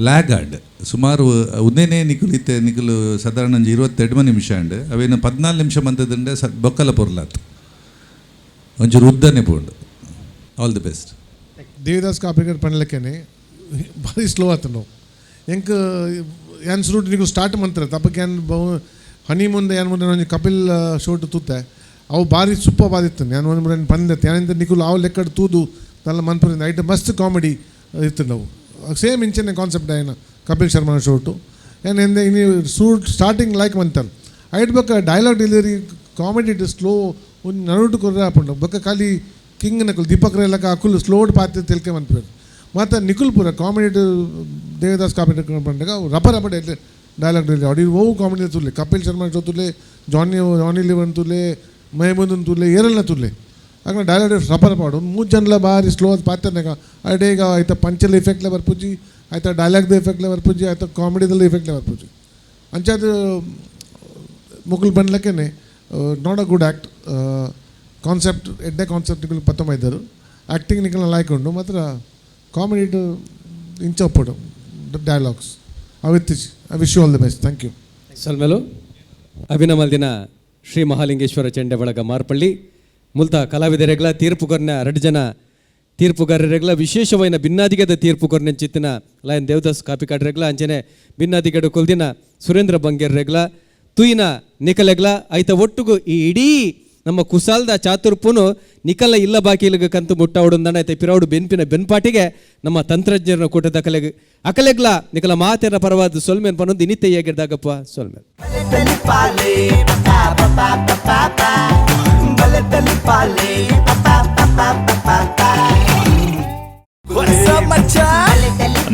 Speaker 7: ಲ್ಯಾಗ್ ಆಂಡ್ ಸುಮಾರು ಉಂದೇನೇ ನಿಕುಲು ಇತ್ತೆ ನಿಕುಲು ಸಾಧಾರಣ ಒಂಜಿ 28 ನಿಮಿಷ ಅಂಡ್ ಅವೇನು 14 ನಿಮಿಷ ಮಂತದಂಡೆ ಸ ಬೊಕ್ಕಲ ಪೊರ್ಲಾತ್ ಒಂಚೂರು ಉದ್ದನೆ ಪೋಂಡು. All the best.
Speaker 8: Devidas Kapikad ಪನ್ಲೆಕ್ಕನೆ ಭಾರಿ ಸ್ಲೋ ಆತನು. ಎಂಕ್ ಯಾನ್ ಸುರುಟ್ ನಿಕುಲು ಸ್ಟಾರ್ಟ್ ಮಂತ್ರ ತಪ್ಪಕ್ಕೆ ಯಾನ್ ಹನಿಮೂನ್ ಯಾನ್ ಮುಂದೆ ಒಂಜಿ ಕಪಿಲ್ ಶೋಟ್ ತೂತೆ, ಅವು ಭಾರಿ ಸೂಪರ್ ಬಾದಿತ್ತು. ಯಾನ್ ಒಂದು ಮುறை ಪಂದೆ ಯಾನಿಂದ ನಿಕುಲು ಅವು ಲೆಕ್ಕಡ್ ತೂದು ತಲ್ಲ ಮನ್ಪುರಿಂದ ಐಟ್ ಮಸ್ತ್ ಕಾಮಿಡಿ ಇತ್ತು. ನಾವು ಸೇಮ್ ಇಂಚನೆ ಕಾನ್ಸೆಪ್ಟ್ ಆಯ್ನ ಕಪಿಲ್ ಶರ್ಮನ ಶೋಟು. ಯಾನ್ ಎಂದೆ ಇನಿ suit starting like ಮಂತಲ್ ಐಟ್ ಬೊಕ್ಕ dialogue delivery comedy slow ಒಂದು ನಡುಟು ಕೊರ್ರೆ ಆಪುಂಡು. ಬೊಕ್ಕ ಖಾಲಿ ಕಿಂಗ್ ನಕುಲು ದೀಪಕ್ ರೈ ಲೆಕ್ಕ ಅಕುಲು ಸ್ಲೋಡ್ ಪಾತ್ರ ತೆಲ್ಕೆ ಮನ್ಪುವೆರ್. ಮತ್ತು ನಿಕುಲ್ ಪೂರ ಕಾಮಿಡಿ ದೇವದಾಸ್ ಕಾಪಿಡ್ ಪಂಡಗ ರಪ ರಪ ಡೈಲಾಗ್ ಡೆಲಿವರಿ ಅಡಿ ಓವು ಕಾಮಿಡಿ ತುಲ್ಲೆ ಕಪಿಲ್ ಶರ್ಮಾ ತುಲ್ಲೆ, ಜಾನಿ ಜಾನಿ ಲಿವನ್ ತುಲ್ಲೆ, ಮಹಮೂದನ್ ತುಲ್ಲೆ, ಏರಲ್ನ ತುಲ್ಲೆ ಅక్కడ ಡೈಲಾಗ್ ರಪ ರಪ ಆಡು. ಮೂರು ಜನಲ ಭಾರಿ ಸ್ಲೋ ಅದು ಪಾತ್ರನಾಗ ಅಡೇಗ ಆಯ್ತಾ ಪಂಚಲ್ ಎಫೆಕ್ಟ್ಲೆ ಬರ್ಪುಜಿ, ಆಯ್ತಾ ಡೈಲಾಗ್ದ ಎಫೆಕ್ಟ್ಲೆ ಬರ್ಪುಜಿ, ಆಯ್ತಾ ಕಾಮಿಡಿದಲ್ಲಿ ಎಫೆಕ್ಟ್ಲೆ ಬರ್ಪುಜಿ. ಅಂಚಾದ ಮುಕುಲ್ ಬಂದ್ಲಕ್ಕೇನೆ not a good act. Concept ಎಡ್ಡೆ ಕಾನ್ಸೆಪ್ಟ್ ನಿಕುಲು ಪತ್ತೊಂಬ ಇದ್ದರು. ಆ್ಯಕ್ಟಿಂಗ್ ನಿಕಲ್ನ ಲಾಯ್ಕ್ ಉಂಡು ಮಾತ್ರ ಕಾಮಿಡಿ ಇಂಚ ಒಪ್ಪಡು dialogues ಅವಿತ್ತಿಜಿ. I wish you all the best, thank you.
Speaker 2: ಸೊಲ್ಮೆಲು. ಅಭಿನಮಲ್ದಿನ ಶ್ರೀ ಮಹಾಲಿಂಗೇಶ್ವರ ಚೆಂಡೆ ಬಳಗ ಮಾರ್ಪಳ್ಳಿ ಮುಲ್ತ ಕಲಾವಿದರೆಗ್ಲ ತೀರ್ಪುಗಾರನ ಎರಡು ಜನ ತೀರ್ಪುಗಾರರೆಗ್ಲ ವಿಶೇಷವಾದ ಭಿನ್ನಾದಿಗದ ತೀರ್ಪುಗಾರನ ಚಿತ್ತಿನ ಲಯನ್ ದೇವದಾಸ್ ಕಾಪಿಕಾಡ್ರೆಗ್ಲ ಅಂಚನೆ ಭಿನ್ನಾದಿಗಡು ಕೊಲ್ದಿನ ಸುರೇಂದ್ರ ಬಂಗೇರ್ರೆಗ್ಲ ತುಯಿನ ನಿಕಲೆಗ್ಲ ಐತ ಒಟ್ಟುಗು ಈ ಇಡೀ ನಮ್ಮ ಕುಸಾಲ್ದ ಚಾತುರ್ಪುನು ನಿಕಲ ಇಲ್ಲ ಬಾಕಿಲಿಗೆ ಕಂತು ಮುಟ್ಟಾವುಡುಂದಣ ಐತೆ ಪಿರೌಡು ಬೆನ್ಪಿನ ಬೆನ್ಪಾಟಿಗೆ ನಮ್ಮ ತಂತ್ರಜ್ಞರನ ಕೂಟದ ಕಲೆಗ್ ಅಕಲೆಗ್ಲ ನಿಕಲ ಮಾತೆರ ಪರವಾದ ಸೊಲ್ಮೆನ್ ಪನ್ನೊಂದು ಇನಿತ್ತೆ ಹೇಗಿರ್ದಾಗಪ್ಪ ಸೊಲ್ಮೆನ್.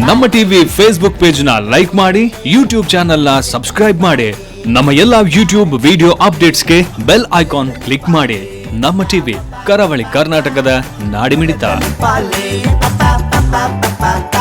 Speaker 1: ನಮ್ಮ TV Facebook page ನ ಲೈಕ್ ಮಾಡಿ, ಯೂಟ್ಯೂಬ್ ಚಾನೆಲ್ ನ ಸಬ್ಸ್ಕ್ರೈಬ್ ಮಾಡಿ, ನಮ್ಮ ಎಲ್ಲಾ ಯೂಟ್ಯೂಬ್ ವಿಡಿಯೋ ಅಪ್ಡೇಟ್ಸ್ಗೆ bell icon click ಮಾಡಿ. ನಮ್ಮ ಟಿವಿ ಕರಾವಳಿ ಕರ್ನಾಟಕದ ನಾಡಿಮಿಡಿತ.
Speaker 9: Pa pa pa pa pa.